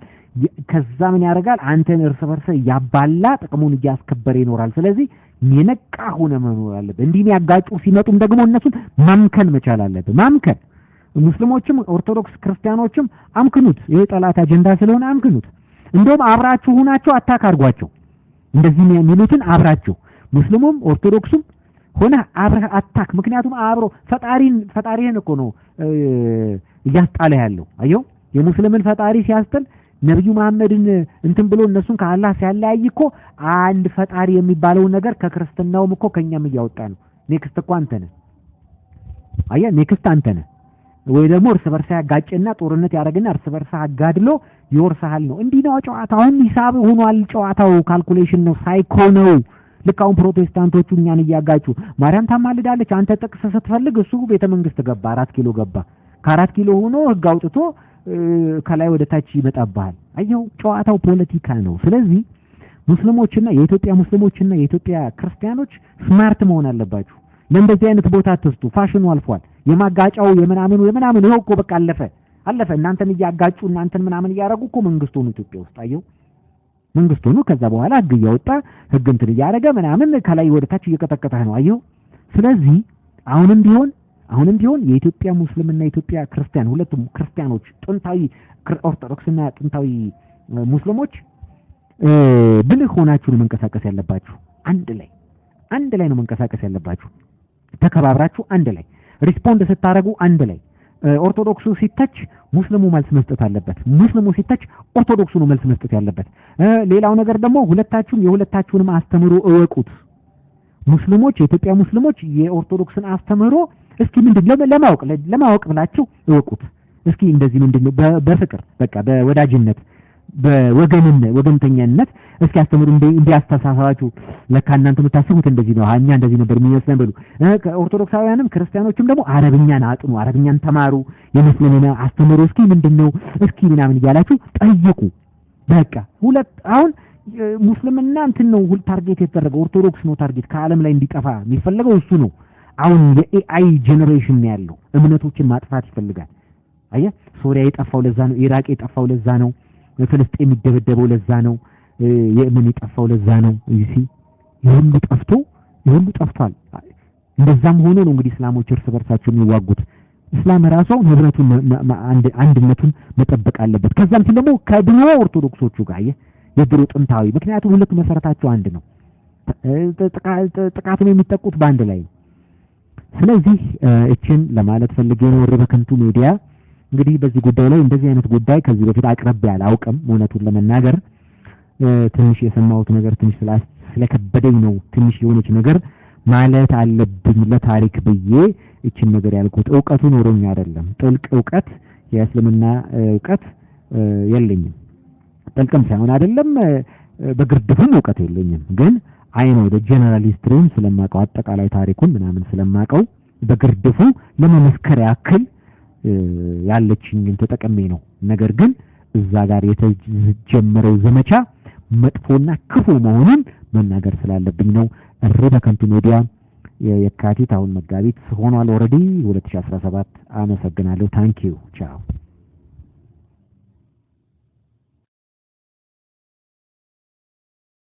[SPEAKER 1] ከዛ ምን ያደርጋል? አንተን እርስ በርስ እያባላ ጥቅሙን እያስከበረ ይኖራል። ስለዚህ የነቃ ሆነ መኖር አለብህ። እንዲህ የሚያጋጩ ሲመጡም ደግሞ እነሱን ማምከን መቻል አለብህ። ማምከን ሙስሊሞችም ኦርቶዶክስ ክርስቲያኖችም አምክኑት። ይሄ ጠላት አጀንዳ ስለሆነ አምክኑት። እንደውም አብራችሁ ሆናችሁ attack አድርጓቸው። እንደዚህ የሚሉትን አብራችሁ ሙስሊሙም ኦርቶዶክሱም ሆነ አብረህ attack። ምክንያቱም አብሮ ፈጣሪህን እኮ ነው እያስጣለ ያለው። አየው፣ የሙስሊምን ፈጣሪ ሲያስጥል ነብዩ መሐመድን እንትን ብሎ እነሱን ከአላህ ሲያለያይ እኮ አንድ ፈጣሪ የሚባለው ነገር ከክርስትናውም እኮ ከኛም እያወጣ ነው። Next እኮ አንተ ነህ። አየህ፣ next አንተ ነህ። ወይ ደግሞ እርስ በርስ ያጋጭና ጦርነት ያደርግና እርስ በርስ አጋድሎ ይወርሳል ነው። እንዲህ ነው ጨዋታው። አሁን ሂሳብ ሆኗል ጨዋታው፣ calculation ነው፣ ሳይኮ ነው። ልክ አሁን ፕሮቴስታንቶቹ እኛን እያጋጩ ማርያም ታማልዳለች፣ አንተ ጥቅስ ስትፈልግ እሱ ቤተ መንግስት ገባ፣ 4 ኪሎ ገባ። ከ4 ኪሎ ሆኖ ህግ አውጥቶ ከላይ ወደ ታች ይመጣብሃል። አየው፣ ጨዋታው ፖለቲካ ነው። ስለዚህ ሙስሊሞችና የኢትዮጵያ ሙስሊሞችና የኢትዮጵያ ክርስቲያኖች smart መሆን አለባችሁ። ለእንደዚህ አይነት ቦታ አትስጡ። ፋሽኑ አልፏል። የማጋጫው የምናምኑ የምናምኑ ይኸው እኮ በቃ አለፈ አለፈ። እናንተን እያጋጩ እናንተን ምናምን እያደረጉ እኮ መንግስት ሆኑ ኢትዮጵያ ውስጥ። አየው፣ መንግስት ሆኖ ከዛ በኋላ ህግ እያወጣ ህግ እንትን እያደረገ ምናምን ከላይ ወደ ታች እየቀጠቀጠህ ነው። አየው። ስለዚህ አሁንም ቢሆን የኢትዮጵያ ሙስሊምና የኢትዮጵያ ክርስቲያን ሁለቱም ክርስቲያኖች ጥንታዊ ኦርቶዶክስና ጥንታዊ ሙስሊሞች ብልህ ሆናችሁ ነው መንቀሳቀስ ያለባችሁ። አንድ ላይ አንድ ላይ ነው መንቀሳቀስ ያለባችሁ። ተከባብራችሁ አንድ ላይ respond ስታረጉ አንድ ላይ ኦርቶዶክሱ ሲተች ሙስሊሙ መልስ መስጠት አለበት። ሙስሊሙ ሲተች ኦርቶዶክሱ ነው መልስ መስጠት ያለበት። ሌላው ነገር ደግሞ ሁለታችሁም የሁለታችሁንም አስተምህሮ እወቁት። ሙስሊሞች፣ የኢትዮጵያ ሙስሊሞች የኦርቶዶክስን አስተምህሮ እስኪ ምንድን ለማወቅ ብላችሁ እወቁት። እስኪ እንደዚህ ምንድነው በፍቅር በቃ በወዳጅነት በወገንነት ወገንተኛነት እስኪ አስተምሩ። እንዲያስተሳሰባችሁ ለካ እናንተ የምታስቡት እንደዚህ ነው፣ እኛ እንደዚህ ነበር የሚመስለን በሉ። ኦርቶዶክሳውያንም ክርስቲያኖችም ደግሞ አረብኛን አጥኑ፣ አረብኛን ተማሩ፣ የሙስሊምን አስተምሮ እስኪ ምንድነው እስኪ ምናምን እያላችሁ ጠይቁ። በቃ ሁለት አሁን ሙስልምና እንትን ነው ሁል target የተደረገው፣ ኦርቶዶክስ ነው target፣ ከዓለም ላይ እንዲጠፋ የሚፈለገው እሱ ነው። አሁን የ AI generation ነው ያለው፣ እምነቶችን ማጥፋት ይፈልጋል። አየህ፣ ሶሪያ የጠፋው ለዛ ነው፣ ኢራቅ የጠፋው ለዛ ነው፣ ፍልስጤም የሚደበደበው ለዛ ነው፣ የመን የጠፋው ለዛ ነው። You see፣ የሁሉ ጠፍቶ የሁሉ ጠፍቷል። እንደዛም ሆኖ ነው እንግዲህ እስላሞች እርስ በርሳቸው የሚዋጉት። እስላም ራሱ ህብረቱን አንድነቱን መጠበቅ አለበት። ከዛም ሲል ደግሞ ከድሮ ኦርቶዶክሶቹ ጋር፣ አየህ፣ የድሮ ጥንታዊ፣ ምክንያቱም ሁለቱ መሰረታቸው አንድ ነው። ጥቃቱን የሚጠቁት በአንድ ላይ ነው። ስለዚህ እችን ለማለት ፈልጌ ነው። እሪ በከንቱ ሚዲያ እንግዲህ በዚህ ጉዳይ ላይ እንደዚህ አይነት ጉዳይ ከዚህ በፊት አቅርቤ አላውቅም። እውነቱን ለመናገር ትንሽ የሰማሁት ነገር ትንሽ ስለከበደኝ ነው ትንሽ የሆነች ነገር ማለት አለብኝ ለታሪክ ብዬ እችን ነገር ያልኩት። እውቀቱ ኖሮኝ አይደለም። ጥልቅ እውቀት የእስልምና እውቀት የለኝም። ጥልቅም ሳይሆን አይደለም፣ በግርድፉም እውቀት የለኝም። ግን I know general history ውን ስለማውቀው፣ አጠቃላይ ታሪኩን ምናምን ስለማውቀው በግርድፉ ለመመስከር ያክል ያለችኝን ተጠቅሜ ነው። ነገር ግን እዛ ጋር የተጀመረው ዘመቻ መጥፎና ክፉ መሆኑን መናገር ስላለብኝ ነው። እሪ በከንቱ ሚዲያ የካቲት፣ አሁን መጋቢት ሆኗል already፣ 2017። አመሰግናለሁ። Thank you፣ ቻው።